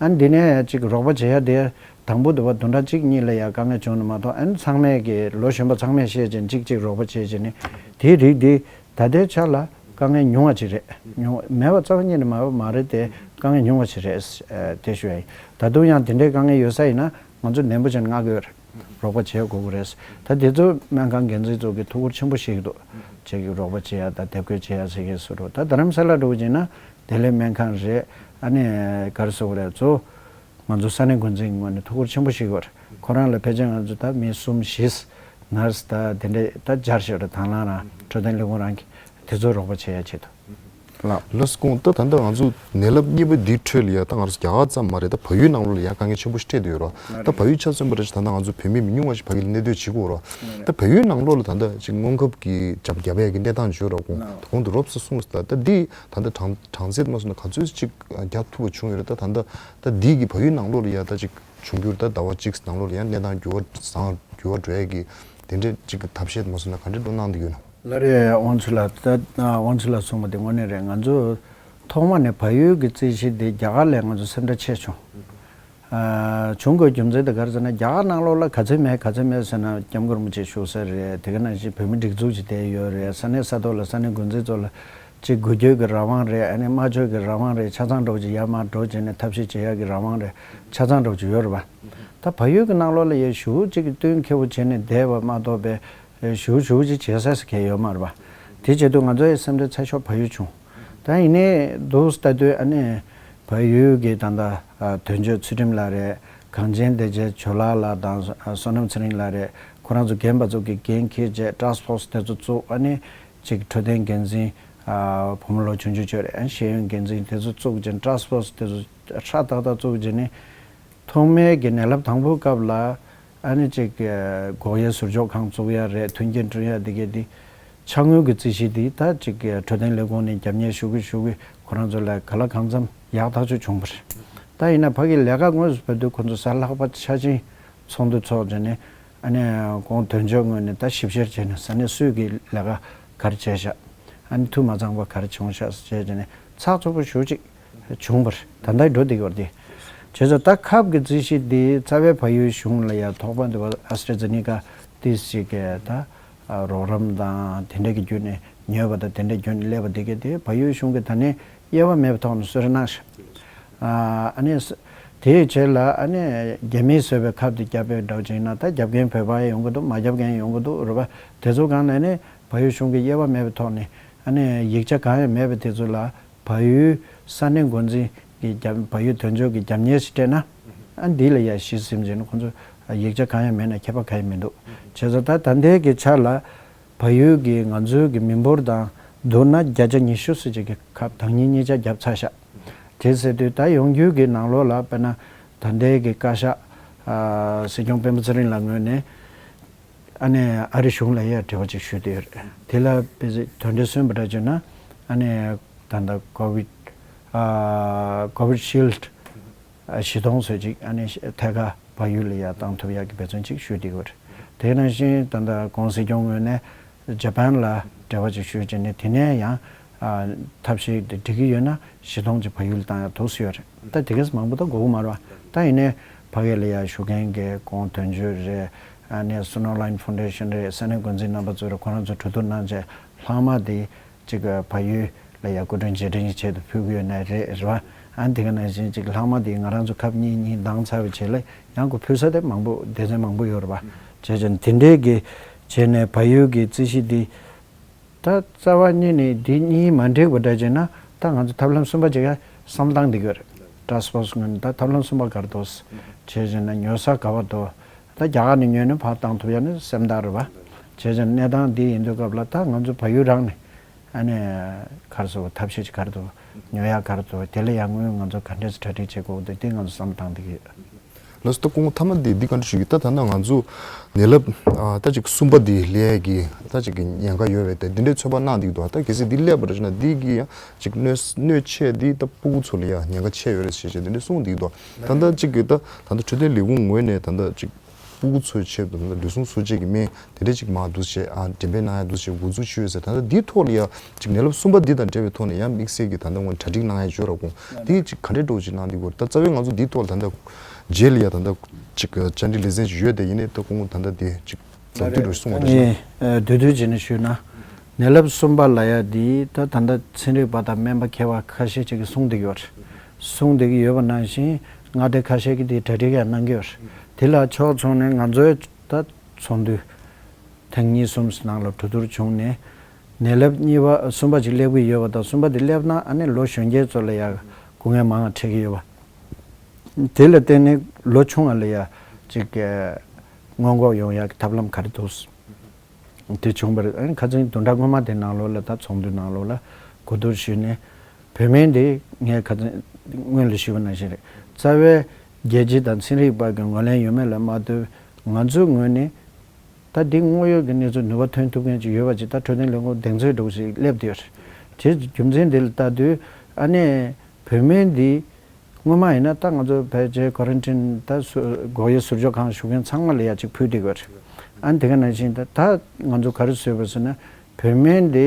ཨ་ནི་འདི་ནས་ཅིག་རོགས་པ་བྱེད་ཡ་དེ་དང་པོ་དེ་བ་བདུན་ཕྲག་གཅིག་གཉིས་ལ་ཡ་དཀའ་ངལ་བྱུང་ནས་མ་གཏོགས། ཨ་ནི་ཚང་མས་ཀྱི་ལོ་གཞོན་པ་ཚང་མས་བཤད་བྱས་ནས་ཅིག་ཅིག་རོགས་པ་བྱས་བྱས་ནས་དེའི་རིགས་འདི་ད་ལྟའི་ཆ་ལ་དཀའ་ངལ་ཉུང་བ་ཅིག་རེད། ཉུང་བ་མེད་པ་རྩ་བ་ཉིད་ནས་མ་མ་རེད་དེ། དཀའ་ངལ་ཉུང་བ་ཅིག་རེད། ཨ་དེ་ཞུ་ཡ་ཡིན། ད་དུང་ཡང་དེ་འདྲའི་དཀའ་ངལ་ཡོད་ས་ཡིན་ན་ང་ཚོ་ནན་པོ་བྱས་ནས་མངགས་ཀྱི་ཡོད་རེད། རོགས་པ་བྱེད་དགོས་ཀྱི་རེད། ད་དེ་ཚོ་སྨན་ཁང་འགན་འཛིན་ཚོ་གིས་ཐུགས་ཁུར་ཆེན་པོ་བཞེས་ཀྱི་འདུག་བྱེད་ཀྱི། རོགས་པ་བྱེད་ཡ་དང་དེབ་སྐྱེལ་བྱེད་ཡ་ཟེར་གྱི་བཟོ་འདྲ། ད་རྡ་རམ་ས་ལ་འདྲ་བོ་བྱས་ན་བདེ་ལེགས་སྨན་ཁང་རེད། ཨ་ནི་ག་རེ་ཟེར་དགོས་རེད། གཙོ་བོ་ང་ཚོ་ས་གནས་འགོ་འཛིན་གྱི་ངོས་ནས་ཐུགས་ཁུར་ཆེན་པོ་བཞེས་ཀྱི་ཡོད་རེད། ཁོ་རང་ལ་ཕལ་ཆེར་ང་ཚོ་ད་མི་གསུམ་བཞི་ནར་སི་ད་དེ་འདྲས་ད་སྦྱར་བཞག་རེད། དང་བླངས་རང་འཕྲོད་བསྟེན་ལས་ཁུངས་རང་གི་དེ་ཚོ་རོགས་པ་བྱེད་ཡ་ཆེད་དུ། ལགས། ལགས་སོ། ད་ད་ལྟ་ང་ཚོ་ནད་རླབས་གཉིས་པ་འདིའི་ཁྲོད་ལ་ཡ་ད་ང་ཚོ་རྒྱ་གར་ཙམ་མ་རེད། ད་བལ་ཡུལ་ནང་ལོགས་ལ་ཡ་དཀའ་ངལ་ཆེན་པོ་ཞིག་འཕྲད་བསྡད་ཡོད་རེད། ད་བལ་ཡུལ་ཆ་མཚོན་པ་རེད། ད་ལྟ་ང་ཚོ་བོད་མི་མི་ཉུང་བ་ཞིག་ཕ་གི་ལ་གནས་སྡོད་བྱེད་ཀྱི་ཡོད་རེད། ད་བལ་ཡུལ་ནང་ལོགས་ལ་ད་ལྟ་ཅིག་སྔོན་ཁབ་ཀྱི་རྒྱབ་རྒྱབ་ཡ་གི་གནས་སྟངས་བརྗོད་རོགས་གོང་གོང་དུ་རོབ་ཙམ་གསུངས་སོང་། ད་ད་འདི་ད་ལྟ་གྲངས་གྲངས་ཚད་མ་སོང་ན་ག་ཚོད་ཅིག་རྒྱག་ཐུབ་པ་བྱུང་ཡོད་རེད། ད་ད་ལྟ་ད་འདི་གི་བལ་ཡུལ་ནང་ལོགས་ལ་ཡ་ད་ཅིག་འབྱུང་འགྱུར་ད་ཟླ་བ་གཅིག་ནང་ལོགས་ལ་ཡ་གནས་སྟངས་འགྱུར་བ་བཟང་འགྱུར་བ་འགྲོ་ཡ་གི་དེ་འདྲས་ཅིག་གི་ཐབས་ཤེས་མ་སོང་ན་ག་འདྲས་འགྲོ་གནང་གི་ཡོད་ན། ལགས་རེད། དབང་ཕྱུག་ལགས། ད་དབང་ཕྱུག་ལགས་གསུངས་པ་དེ་དངོས་གནས་རེད། ང་ཚོ་ ཐོག་མ་ནས་བལ་ཡུལ་གྱི་རྩིས་གཞི་འདི་རྒྱ་གར་ལས་ང་ཚོ་སེམས་ཁྲལ་ཆེ་བྱུང་། ཨ། བྱུང་དགོས་རྒྱུ་མཚན་དེ་ག་རེ་ཟེར་ན། རྒྱ་གར་ནང་ལོགས་ལ་ག་ཚད་མེད་ག་ཚད་མེད་ཟེར་ན་སྐྱབས་མགོན་རིན་པོ་ཆེ་བཞུགས་ས་རེད། དེ་ག་ནང་བཞིན་བོད་མི་སྒྲིག་འཛུགས་ཅིག་བསྡད་ཡོད་རེད། ས་གནས་ས་ཐོག་ལ་ས་གནས་འགོ་འཛིན་ཚོ་ལ་ཅིག་འགུལ་སྐྱོད་ཀྱི་རང་དབང་རེད། ཨ་ནི་སྨྲ་བརྗོད་ཀྱི་རང་དབང་རེད། ཆ་ཚང་འདྲ་བོ་ཅིག་ཡར་མར་འགྲོ་བྱས་ནས་ཐབས་ཤེས་བྱེད་ཡག་གི་རང་དབང་རེད། ཆ་ཚང་འདྲ་བོ་ཅིག་ཡོད་རེད་པ། ད་བལ་ཡུལ་གྱི་ནང་ལོགས་ལ་ཡ་ཞེ་པོ་ཅིག་གི་གཏན་འཁེལ་བོ་བྱས་ནས་བསྡད་པ་མ་གཏོགས་པའི་ཞེ་པོ་ཞེ་པོ་ཅིག་བྱེད་ས་ཟེར་མཁན་ཡོད་མ་རེད་པ། དེ་བྱེད་དུས་ང་ཚོ་ཡི་སེམས་ཁྲལ་ཚ་ཤོས་བལ་ཡུལ་བྱུང་། ད་ཡིན་ནའི་འདུག་ལྟ་དུས་ཨ་ནི་བལ་ཡུལ་གྱི་ད་ལྟ་ཨ་དོན་གཅོད་ཚུལ་ཁྲིམས་ལགས་རེད། གངས་ཅན་བདེ་རྒྱལ་ཇོ་ལགས་ལགས་དང་བསོད་ནམས་ཚེ་རིང་ལགས་རེད། ཁོ་རང་ཚོ་རྒན་པ་ཚོ་གིས་འགན་འཁྱེར་བྱས་ཊཱསྐ་ཕོར་སི་དེ་ཚོ་བཙུགས། ཨ་ནི་ཅིག་འཕྲོད་བསྟེན་འགན་འཛིན་ཨ་བུ་མོ་ལོ་ཆུང་ཆུང་ཅིག་ཡོད་རེད། ཨ་ཤེས་ཡོན་འགན་འཛིན་དེ་ཚོ་བཙུགས་བྱས་ཊཱསྐ་ཕོར་སི་དེ་ཚོ་ཧྲག་ཏག་ཏག་བཙུགས་བྱས་ནས། ཐོག་མའི་གི་ནད་རླབས་དང་པོའི་སྐབས་ལ་ཨ་ནི་ཅིག་འགོག་དབྱེ་ཟུར་འཇོག་ཁང་བཙུགས་ཡ་རེད། མཐུན་རྐྱེན་བསྐྲུན་ཡ་དེ་གས་དེ་ཕྱག་དངུལ་གྱི་རྩིས་གཞི་དེ་ད་ཅིག་འཕྲོད་བསྟེན་ལས་ཁུངས་ནས་རྒྱབ་གཉེར་ཞུ་གི་ཞུ་གི་ཁོ་རང་ཚོ་ལ་ག་ལ་གང་འཚམ་ཡག་ཐག་ཆོད་བྱུང་བ་རེད། ད་ཡིན་ན་ཕ་གི་ལས་ཀ་དངོས་སུ་བྱེད་དུས་ཁོ་ཚོ་གཟའ་ལྷག་པ་འཆར་ཅན་ཚོགས་འདུ་ཚོགས་བྱས་ནས་ཨ་ནི་ཁོང་དོན་གཅོད་ངོས་ནས་ད་ཞིབ་བཤེར་བྱས་ནས་ས་གནས་སུས་ཀྱི་ལས་ཀ་ག་རེ་བྱས་ཤག་ཨ་ནི་འཐུས་མ་ཚང་པ་ག་རེ་བྱུང་ཤག་བྱས་བྱས་ནས་ཚགས་ཚུད་པོ་ཞེ་པོ་ཅིག་བྱུང་བར་ད་ལྟ་འགྲོ་བསྡད་ཡོད་རེད། བྱས་ཙང་ད་ཁབ་ཀྱི་རྩིས་གཞི་འདི་རྩ་བའི་བལ་ཡུལ་གཞུང་ལ་ཡང་ཐོགས་པ་འདུག་པ། ཨ་སི་ཊྲ་ཛེ་ནི་ཀ་ཏིས་ཅིག་གི་ད་རོགས་རམ་དང་དེ་འདྲ་གི་བརྒྱུད་ནས་ཉོས་པ་དང་དེ་འདྲ་བརྒྱུད་ནས་སླེབས་པ་འདི་གས་དེ་བལ་ཡུལ་གཞུང་གི་ད་ནས་དབྱེ་བ་མེད་པའི་ཐོག་ནས་གསོལ་རས་གནང་ཤག་ཨ་ནི་དེའི་རྗེས་ལ་ཨ་ནི་རྒྱ་མིས་བཟོས་པའི་ཁབ་དེ་བརྒྱབ་པའི་འདྲ་བོ་ཅིག་ཡིན་ན། ད་བརྒྱབ་མཁན་བོད་པ་ཡང་ཡོང་གི་འདུག་མ་བརྒྱབ་མཁན་ཡང་ཡོང་གི་འདུག་རེད་པ། དེ་ཚོ་སྒང་ནས་ནི་བལ་ཡུལ་གཞུང་གི་དབྱེ་བ་མེད་པའི་ཐོག་ནས་ཨ་ནི་ཡིག་ཆ་གང་ཡང་མེད་པ་དེ་ཚོ་ལ། བལ་ཡུལ་ས་གནས་འགོ་འཛིན་གྱི་རྒྱབ་བལ་ཡུལ་དོན་གཅོད་ཀྱི་རྒྱབ་གཉེར་ཞིག་སྤྲད་ན། ཨ་འདི་ལ་ཡ་གཞི་ཟིན་བྱས་ན་ཁོང་ཚོ་ཡིག་ཆ་གང་ཡང་མེད་ན་ཁྱད་པར་གང་ཡང་མི་འདུག་བྱས་ཙང་ད་ད་ལྟའི་གི་ཆ་ལ་བལ་ཡུལ་གྱི་ང་ཚོའི་གི་མི་འབོར་དང་བསྡུར་ན་བརྒྱ་ཆ་ཉི་ཤུ་ཙམ་ཅིག་གི་ཁབ་དང་ཉིན་གཉིས་ཆ་བརྒྱབ་ཚར་ཤག་དེ་ཟེར་དུས་ད་ཡོང་རྒྱུ་གི་ནང་ལོགས་ལ་དཔེར་ན་ད་ལྟའི་གི་བཀའ་ཤག་ཨ་སྲིད་སྐྱོང་སྤེན་པ་ཚེ་རིང་ལགས་ངོས་ནས། ཨ་ནི་ཨ་རི་གཞུང་ལ་ཡང་འབྲེལ་བ་ཅིག་ཞུས་ཏེ་ཡོད་རེད། དེ་ལ་དཔེ་ཆ་དོན་འགྲེལ་སོན་པ་འདྲ་བྱས་ན་ཨ་ནི་ད་ལྟ་ཀོ་བིད་ཨ་ཀོ་བིད་ཤིལ་ཨ་བཞི་སྟོང་ཙམ་ཅིག་ཨ་ནི་ཐད་ཀར་བལ་ཡུལ་ལ་ཡང་བཏང་ཐུབ་ཡག་གི་འབད་བརྩོན་ཅིག་ཞུས་ཏེ་ཡོད་རེད། དེ་ནང་བཞིན་ད་ལྟ་གོང་སྲིད་སྐྱོང་ངོས་ནས་ཇ་པན་ལ་འབྲེལ་བ་ཅིག་ཞུས་བྱས་ནས་དེ་ནས་ཡང་ཨ་ཐབས་ཤེས་དེ་འགྲིག་གི་ཡོད་ན་བཞི་སྟོང་ཅིག་བལ་ཡུལ་བཏང་ཡག་འདུག་སེ་ཡོད་རེད། ད་དེ་གས་མང་པོ་ད་དགོས་ཀྱི་མ་རེད་པ། ད་ཡིན་ནའི་ཕ་གི་ལ་ཡ་བཞུགས་མཁན་གྱི་ཁོང་དོན་གཅོད་རེད། ཨ་ནི་སུ་ནོ་ལའིན་ཕའུན་ཌེ་ཤན་རེད། ས་གནས་འགོ་འཛིན་རྣམ་པ་ཚོ་རེད། ཁོ་རང་ཚོ་གྲོས་བསྡུར་གནང་བྱས་ལྷག་མ་དེ་གཅིག་བལ་ཡུལ་ལ་ཡ་སྐུ་མགྲོན་རྗེས་དྲན་གྱི་ཆེད་དུ་ཕུལ་གྱི་ཡོད་ན་རེད། རེད་པ། ཨ་ནི་དེ་ག་ནང་བཞིན་གཅིག་ལྷག་མ་དེ་ང་རང་ཚོ་ཁབ་གཉིས་གཉིས་བདམས་ཚར་བའི་རྗེས་ལ་ཡང་ཁོ་ཕུལ་ས་དེ་མང་པོ་སྡེ་ཚན་མང་པོ་ཡོད་རེད་པ། བྱས་ཙང་དེ་འདྲའི་གི་བྱས་ནས་བལ་ཡུལ་གྱི་རྩིས་གཞི་འདི། ད་རྩ་བ་ཉིད་ནས་འདི་གཉིས་མ་འགྲིག་པ་འདྲ་བྱས་ན་ད་ང་ཚོ་ཐབས་ལམ་གསུམ་པ་ཅིག་བསམ་བཏང་བསྡད་ཀྱི་ཡོད་རེད། ཊཱསྐ་ཕོར་སི་ངོས་ནས་ད་ཐབས་ལམ་གསུམ་པ་ག་རེ་འདུག་བྱས་བྱས་ན་ཉོ་ས་ག་པར་འདུག་ད་རྒྱ་གར་ནས་ཉོས་ནས་ཕར་བཏང་ཐུབ་ཡ་ནི་སེམས་ཐག་རེད་པ། བྱས་བྱས་ན་གནས་སྟངས་འདི་ཡིན་དུས་སྐབས་ལ་ད་ང་ཚོ་བལ་ཡུལ་རང་ནས་ཨ་ནི་ག་རེ་ཟེར་བ་ཐབས་ཤེས་ཅིག་ག་རེ་འདུག་ཉོ་ཡ་ག་རེ་འདུག་དེ་ལ་ཡར་སྔོན་ང་ཚོ་ག་འདྲས་གྲ་སྒྲིག་བྱེད་དགོས་འདུག་དེ་ང་ཚོ་བསམ་བཏང་བསྡད་ཀྱི་ཡོད། ལགས་སོ། ད་སྐུ་ངོ་མཐའ་མ་དེ་འདི་ག་འདྲ་ཞུ་གི། ད་ད་ལྟ་ང་ཚོ་ནད་རླབས་ཨ་ད་ཅིག་གསུམ་པ་འདི་སླེབས་ཀྱི་ད་ཅིག་གི་ཉེན་ཁ་ཡོད་པས། ད་འདི་འདྲའི་ཚོད་དཔག་གནང་བསྡད་ཀྱི་འདུག་ད་གལ་སྲིད་འདི་སླེབས་པ་འདྲ་བྱུང་ན་འདི་གི་ཡང་ཅིག་གནོད་གནོད་ཆེ་འདི་ད་སྤུ་གུ་ཚོ་ལ་ཡང་ཉེན་ཁ་ཆེ་ཡོད་རེད་ཞེས་བྱས་འདི་འདྲ་གསུངས་བསྡད་ཀྱི་འདུག་ད་ལྟ་ཅིག་གི་ད་ད་ལྟ་འཕྲོད་བསྟེན་ལས་ཁུངས་ངོས་ནས་ད་ལྟ་ཅིག་སྤུ་གུ་ཚོའི་ཆེད་དུ་ད་ལྟ་ལུས་ཟུངས་གསོ་བྱེད་ཀྱི་སྨན་དེ་འདྲ་ཅིག་མར་འདུག་སེ་ཨ་འགྲེམས་སྤེལ་གནང་ཡ་འདུག་སེ་འགོ་འཛུགས་ཞུས་ཡོད་ཟེར། ད་ལྟ་འདིའི་ཐོག་ལ་ཡང་ཅིག་ནད་རླབས་གསུམ་པ་འདི་དང་འབྲེལ་བའི་ཐོག་ནས་ཡང་དམིགས་བསལ་གྱི་ད་ལྟ་ངོས་གྲ་སྒྲིག་གནང་ཡ་ཡོད་ར། ཁོང་འདི་ཅིག་ག་འདྲའི་འདྲ་བོ་ཅིག་གནང་བསྡད་ཀྱི་ཡོད་རེད། ད་རྩ་བའི་ང་ཚོ་འདིའི་ཐོག་ལ་ད་ལྟ་རྗེས་ལ་ཡ་ད་ལྟ་ཅིག་བཅར་འདྲི་ལེ་ཚན་ཞིག་ཡོད་དེ། ཡིན་ནའི་ད་སྐུ་ངོ་ད་ལྟ་དེ་ཅིག་ལམ་དུས་འགྲོ་གསུང་བ་རེད། ངས་ཨ་བསྡུས་བསྡུས་བྱས་ནས་ཞུས་ན། ནད་རླབས་གསུམ་པ་ལབ་ཡ་འདི་ད་ད་ལྟ་ཚན་རིག་པ་དང་སྨན་པ་མཁས་པ་ཁ་ཤས་ཅིག་གིས་གསུངས་བསྡད་ཀྱི་ཡོད་རེད། གསུངས་བསྡད་ཀྱི་ཡོད་པ་ནང་བཞིན་མངའ་སྡེ་ཁ་ཤས་ཀྱིས་དེ་གྲ་སྒྲིག་ཡང་གནང་གི་ཡོད་རེད། དེ་ལ་ཕྱོགས་མཚུངས་ནས་ང་ཚོའི་ད་ཚོགས་འདུ་ཐེངས་གཉིས་གསུམ་ནང་ལ་གྲོས་བསྡུར་བྱུང་ནས། ནད་རླབས་གཉིས་པ་གསུམ་པ་ཅིག་སླེབས་ཀྱི་ཡོད་པ་དང་། གསུམ་པ་དེ་སླེབས་ན་ཨ་ནི་ལོ་གཞོན་སྐྱེས་ཚོ་ལ་ཡང་སྐུ་ངལ་མང་བ་འཕྲད་ཀྱི་ཡོད་པ། དེ་ལ་བརྟེན་ནས་ལོ་ཆུང་བ་ལ་ཡང་ཅིག་སྔོན་འགོག་ཡོང་ཡག་གི་ཐབས་ལམ་ག་རེ་འདུག་དེ་བྱུང་བ་རེད། ཨ་ནི་ཁ་སང་བདུན་ཕྲག་སྔོན་མ་དེ་ནང་ལོགས་ལ་ད་ཚོགས་འདུ་ནང་ལོགས་ལ་གོ་བསྡུར་ཞུས་ནས། བོད་སྨན་དེ་ངས་ཁ་སང་སྔོན་ལ་ཞུས་པ་ནང་བཞིན་རེད། རྩ་བའི་རྒྱལ་སྤྱི་དང་ཚན་རིག་པ་གི་ངོས་ལེན་ཡོད་མེད་ལ་མ་ལྟོས། ང་ཚོའི་ངོས་ནས་ད་འདི་དངོས་ཡོད་ཀྱི་གནས་ཚུལ་ནུས་པ་ཐོན་ཐུབ་མཁན་ཅིག་ཡོད་པ་ཅིག་ད་འཕྲོད་བསྟེན་ལས་ཁུངས་གདེང་ཚོད་འདྲ་བོ་ཞིག་སླེབས་བསྡད་ཡོད་རེད། དེ་རྒྱུ་མཚན་འདི་ལ་ལྟ་དུས་ཨ་ནི་བོད་སྨན་འདི་སྔོན་མ་ཡིན་ན་ད་ང་ཚོ་ཕལ་ཆེར་ཀོ་རན་ཊིན་ད་སུ་འགོག་དབྱེ་ཟུར་འཇོག་ཁང་བཞུགས་མཁན་ཚང་མ་ལ་ཡ་ཅིག་ཕུལ་བསྡད་ཡོད་རེད། ཨ་ནི་དེ་ག་ནང་བཞིན་ད་ད་ང་ཚོ་ག་རེ་བཟོས་པ་ཟེར་ན། བོད་སྨན་འདི་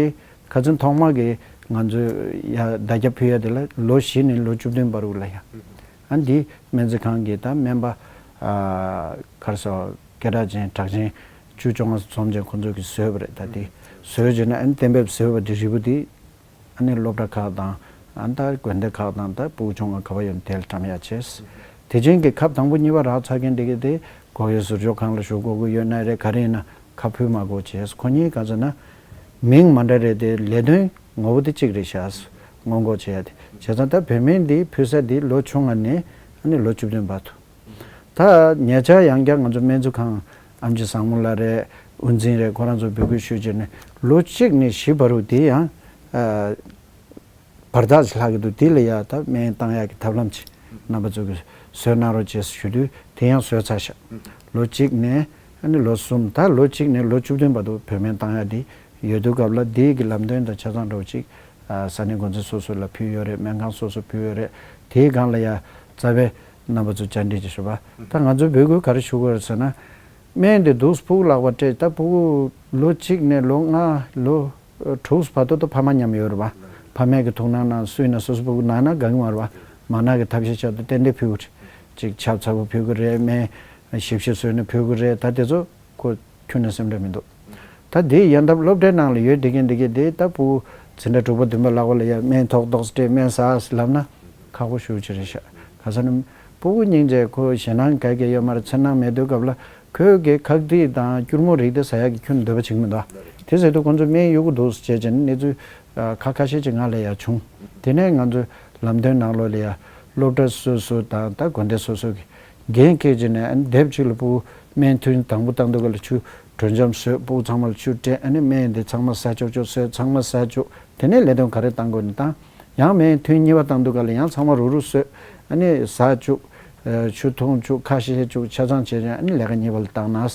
ཁ་སང་ཐོག་མ་གི་ ང་ཚོས་ཡ་བརྡ་ཁྱབ་ཕུལ་ཡ་དེ་ལ་ལོ་བཞི་ནས་ལོ་བཅུ་བདུན་བར་དུ་ལ་ཡ། ཨ་འདི་སྨན་རྩིས་ཁང་གི་ད་སྨན་པ་ཨ་ག་རེ་ཟེར་སྐད་གྲགས་ཅན་གྲགས་ཅན་བཅུ་བཅོ་ལྔ་འཛོམས་ཅན་ཁོང་ཚོ་གིས་བཟོས་པ་རེད། ད་དེ་བཟོས་བྱས་ན་ཨ་ནི་གཏན་འབེབས་བཟོས་པ་དེ་རིལ་བུ་དེ་ཨ་ནི་སློབ་གྲྭ་ཁག་དང་ཨ་ནི་ད་དགོན་སྡེ་ཁག་དང་ད་སྤུ་གུ་ཆུང་བ་ག་པར་ཡོད་ན་དེ་ལ་བཀྲམ་ཡ་བྱས། དེ་བཞིན་གྱི་ཁབ་དང་པོ་གཉིས་པ་རག་ཚར་མཁན་དེ་གི་དེ་ཁོ་གི་ཟུར་འཇོག་ཁང་ལ་ཞུ་དགོས་ཀྱི་ཡོད་ན་རེད། ག་རེ་ཡིན་ན་ཁ་ཕུལ་མ་དགོས་བྱས། ཁོ་གཉིས་ག་ཚོད་ན་མིང་མ་འདྲ་རེད་དེ་ལས་དོན་ངོ་བོ་དེ་གཅིག་རེད་ཤག་སྔོན་འགོག་བྱེད་ཡ་དེ། བྱས་ཙང་ད་བོད་སྨན་འདི་ཕུལ་ས་འདི་ལོ་བཅོ་ལྔ་ནས་ཨ་ནི་ལོ་བཅུ་བདུན་བར་དུ། ད་ཉེ་ཆར་ཡང་བསྐྱར་ང་ཚོ་སྨན་རྩིས་ཁང་ཨེམ་ཆི་བཟང་མོ་ལགས་རེད། དབུ་འཛིན་རེད། ཁོ་རང་ཚོ་འབོད་སྐུལ་ཞུས་བྱས་ནས་ལོ་གཅིག་ནས་བཞི་བར་དུ་དེ་ཡང་ཨ་བར་ཐག་ཅིག་ལྷག་གི་འདུག་དེ་ལ་ཡ་ད་སྨན་བཏང་ཡག་གི་ཐབས་ལམ་ཅིག་རྣམ་པ་ཚོ་གིས་བཟོས་གནང་རོགས་བྱས་ཞུ་དུས་དེ་ཡང་བཟོས་ཚར་ཤག་ལོ་གཅིག་ནས་ཨ་ནི་ལོ་གསུམ། ད་ལོ་གཅིག་ནས་ལོ་བཅུ་བདུན་བར་དུ་བོད་སྨན་བཏང་ཡག་དེ་ཡོད་དུས་སྐབས་ལ་དེའི་གི་ལམ་སྟོན་དང་ཆ་ཚང་འདྲ་བོ་ཅིག་ཨ་ས་གནས་འགོ་འཛིན་སོ་སོ་ལ་ཕུལ་ཡོད་རེད། སྨན་ཁང་སོ་སོ་ཕུལ་ཡོད་རེད། དེའི་སྒང་ལ་ཡ་རྩ་བའི་རྣམ་པ་ཚོ་བཅར་འདྲི་ཅིག་ཞུ་བ། ད་ང་ཚོའི་འབོད་སྐུལ་ག་རེ་ཞུ་དགོས་རེད་ཟེར་ན། སྨན་དེ་འདུག་སེ་ཕྲུ་གུ་ལག་པ་སྤྲད། ད་ཕྲུ་གུ་ལོ་གཅིག་ནས་ལོ་ལྔ་ལོ་དྲུག་བར་དུ་ད་ཕ་མ་མཉམ་ཡོད་རེད་པ། ཕ་མས་གི་ཐུགས་སྣང་གནང་སུ་ཡིན་ན་སོ་སོ་ཕྲུ་གུ་ན་ན་དགའ་གི་མ་རེད་པ། མ་ན་གི་ཐབས་ཤེས་བྱས་ཏེ་ཏན་ཏན་ཕུལ་གི་རེད། ཅིག་ཆབ་ཚ་པོ་ཕུལ་གི་རེད། སྨན་ཞིབ་ཞིབ་བཟོས་ནས་ཕུལ་གི་རེད། ད་དེ་ཚོ་ཁོ་ཁྱོན་ནས་སེམས་ཁྲལ་མི་འདུག་ད་དེ་ཡན་ཐབས་སློབ་གྲྭའི་ནང་ལ་ཡོད་བསྡད་མཁན་འདི་གས་དེ་ད་ཕྲུ་གུ་འཛིན་གྲྭ་དྲུག་པ་བདུན་པ་ལག་པ་ལ་ཡ་སྨན་ཐོག་ཏོག་སྤྲད་སྨན་ཟ་ཟེར་ལབ་ན་ཁག་པོ་ཞེ་པོ་ཅིག་རེད་ཤག་ག་ས་ནི་ཕྲུ་གུ་སྙིང་རྗེ། ཁོ་ཞེད་སྣང་ག་གེ་ཡོད་མ་རེད། འཚེར་སྣང་མེད་དུས་སྐབས་ལ་ཁོས་གི་ཁག་དཀྲིས་དང་སྐྱུར་མོ་རིགས་དེ་ཟ་ཡག་གི་ཁྱོན་ནས་འདོད་པ་བྱེད་ཀྱི་མི་འདུག་དེ་ཟེར་དུས་ཁོང་ཚོས་སྨན་གཡུག་གི་འདུག་ཟེར་བྱས་བྱས་ནས་གནས་ཚུལ་ཁ་ཁ་ཤས་ཅིག་ང་ལ་ཡ་བྱུང་། དེ་ནས་ང་ཚོས་ལམ་སྟོན་ནང་ལོགས་ལ་ཡ་སློབ་གྲྭ་སོ་སོ་དང་ད་དགོན་སྡེ་སོ་སོ་གི་འགན་འཁྱེར་བྱས་ནས་ཨ་ནི་དེབ་གཅིག་ལ་ཕྲུ་གུ་སྨན་ཐུན་དང་པོ་བཏང་དུས་སྐབས་ལ་ཆུ་དྲོད་འཇམ་བཟོས། ཕྲུ་གུ་ཚང་མ་ལ་ཆུ་སྤྲད། ཨ་ནི་སྨན་འདི་ཚང་མ་ཟ་ཆོག་ཆོག་བཟོས། ཚང་མ་ཟ་བཅུག་དེ་ནས་ལས་དོན་ག་རེ་བཏང་དགོས་ནི་བཏང་། ཡང་སྨན་ཐུན་གཉིས་པ་བཏང་དུས་སྐབས་ལ་ཡང་ཚང་མ་རུག་རུག་བཟོས། ཨ་ནི་ཟ་བཅུག་ཆུ་འཐུང་བཅུག་ཁ་ཤས་ཤས་བཅུག་ཆ་ཚང་བྱས་ཙང་ཨ་ནི་ལས་ཀ་གཉིས་པ་ལ་བཏང་ན་བྱས་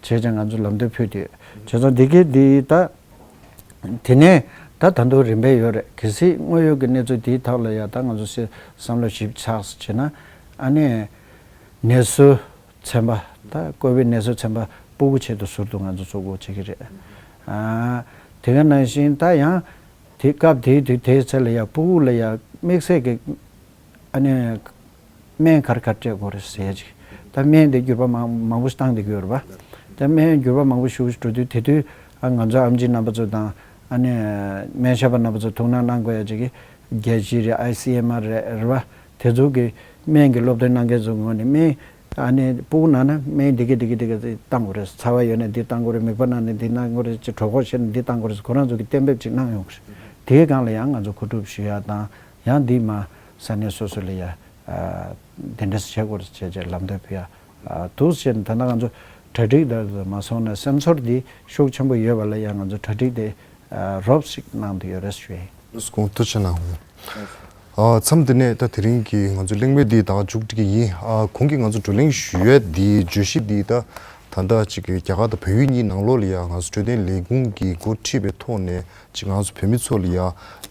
ཙང་ང་ཚོ་ལམ་སྟོན་ཕུལ་དུས་བྱས་ཙང་འདི་གའི་འདི་ད། དེ་ནས་ད་ད་དུང་རིམ་པས་ཡོད་རེད། གལ་སྲིད་དངོས་ཡོད་ཀྱི་གནས་ཚུལ་དེའི་ཐོག་ལ་ཡ་ད་ང་ཚོ་སེ་བསམ་བློ་ཞིབ་ཆགས་སུ་བྱས་ན་ཨ་ནི་ནད་གསོ་ཚན་པ་ད་ཀོ་བིད་ནད་གསོ་ཚན་པ་ཕྲུ་གུ་ཆེད་དུ་ཟུར་དུ་ང་ཚོ་གཙོ་བོ་བྱེད་ཀྱི་རེད། ཨ་དེ་ག་ནང་བཞིན་ད་ཡང་དེ་སྐབས་དེའི་དུས་དེའི་ཚེ་ལ་ཡ་ཕྲུ་གུ་ལ་ཡ་དམིགས་བསལ་གྱི་ཨ་ནི་སྨན་ག་རེ་ག་རེ་སྤྲད་དགོས་རེད་ཟེར་ཡ་ཅིག་ད་སྨན་དེ་འགྱུར་བ་མང་མང་པོ་ཞིག་བཏང་བསྡད་ཀྱི་ཡོད་རེད་པ། ད་སྨན་འགྱུར་བ་མང་པོ་ཞིག་འགྲོ་དུས་དེ་དུས་ཨ་ང་ཚོ་ཨེམ་ཆི་རྣམ་པ་ཚོ་དང་ཨ་ནི་སྨན་ཞབས་པ་རྣམ་པ་ཚོ་ཐུགས་སྣང་གནང་དགོས་ཡ་ཅིག་གི་རྒྱལ་སྤྱི་རེད། ཨའི་སི་ཨེམ་ཨར་རེད་རེད་པ། དེ་ཚོ་གི་སྨན་གྱི་སློབ་སྟོན་གནང་མཁན་ཚོ་ངོས་ནས་སྨན་ཨ་ནི་ཕྲུ་གུ་ན་ན་སྨན་འདི་གི་འདི་གི་འདི་གི་བཏང་དགོས་རེད། ཚ་བ་ཡོད་ན་འདི་བཏང་དགོས་རེད། མིད་པ་ན་ན་འདི་གནང་དགོས་རེད། ཅིག་གྲོད་ཁོག་བཤལ་ན་འདི་བཏང་དགོས་རེད། ཁོ་རང་ཚོ་གི་གཏན་འབེབས་ཅིག་གནང་ཡོང་གི་རེད། དེའི་སྒང་ལ་ཡང་ང་ཚོ་མཁོ་སྒྲུབ་ཞུ་ཡ་དང་ཡང་འདི་མ་ས་གནས་སོ་སོ་ལ་ཡ། དེ་འདྲ་བྱེད་དགོས་རེད་བྱས་བྱས་ལམ་སྟོན་ཕུལ་ཡ། འདུག་བྱས་ནས་ད་ལྟ་ང་ཚོ་གྲ་སྒྲིག་དང་མ་སོང་ན་སེམས་ཚོར་འདི་ཤུགས་ཆེན་པོ་ཡོད་པ་ལ་ཡང་ང་ཚོ་གྲ་སྒྲིག་དེ་རོབ་ཞིག་གནང་དུ་ཡོད་རེད་ཞུ་ཡིན། ལགས་སོ། ཐུགས་རྗེ་གནང་། མཚམས་འདི་ནས་ད་དེ་རིང་གི་ང་ཚོ་གླེང་མོལ་འདི་ད་མཇུག་སྒྲིལ་གྱི་ཡིན། གོང་གི་ང་ཚོ་བགྲོ་གླེང་ཞུ་ཡས་འདི་བརྗོད་གཞི་འདི་ད་ད་ལྟ་ཅིག་གི་རྒྱ་གར་དང་བལ་ཡུལ་གཉིས་ནང་ལོགས་ལ་ཡ་ང་ཚོ་འཕྲོད་བསྟེན་ལས་ཁུངས་ཀྱི་འགོ་ཁྲིད་པའི་ཐོག་ནས། ཅིག་ང་ཚོ་བོད་མི་ཚོ་ལ་ཡ་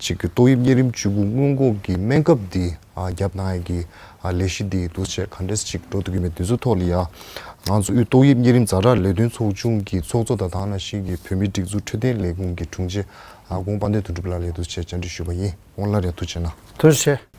ཅིག་གི་ཏོག་དབྱིབས་གཉན་རིམས་བཅུ་དགུ་སྔོན་འགོག་གི་སྨན་ཁབ་འདི་ཨ་བརྒྱབ་གནང་ཡ་གི་ཨ་ལས་གཞི་འདི་འདུག་བྱས་ག་འདྲས་ཅིག་འགྲོ་ཐུབ་ཀྱི་མེད་འདི་ཚོ་ཐོག་ལ་ཡ་ང་ཚོ་དབུས་ཏོག་དབྱིབས་གཉན་རིམས་ཛ་དྲག་ལས་དོན་ཚོགས་ཆུང་གི་ཚོགས་གཙོ་དང་དེ་ནང་བཞིན་གྱི་བོད་མིའི་སྒྲིག་འཛུགས་འཕྲོད་བསྟེན་ལས་ཁུངས་ཀྱི་དྲུང་ཆེ་ཨ་ཁོང་དཔལ་ལྡན་དོན་གྲུབ་ལགས་ལ་འདུག་བྱས་བཅར་འདྲི་ཞུས་པ་ཡིན། ཁོང་ལ་རེ་ཐུགས་རྗེ་གནང་། ཐུགས་རྗེ་ཆེ།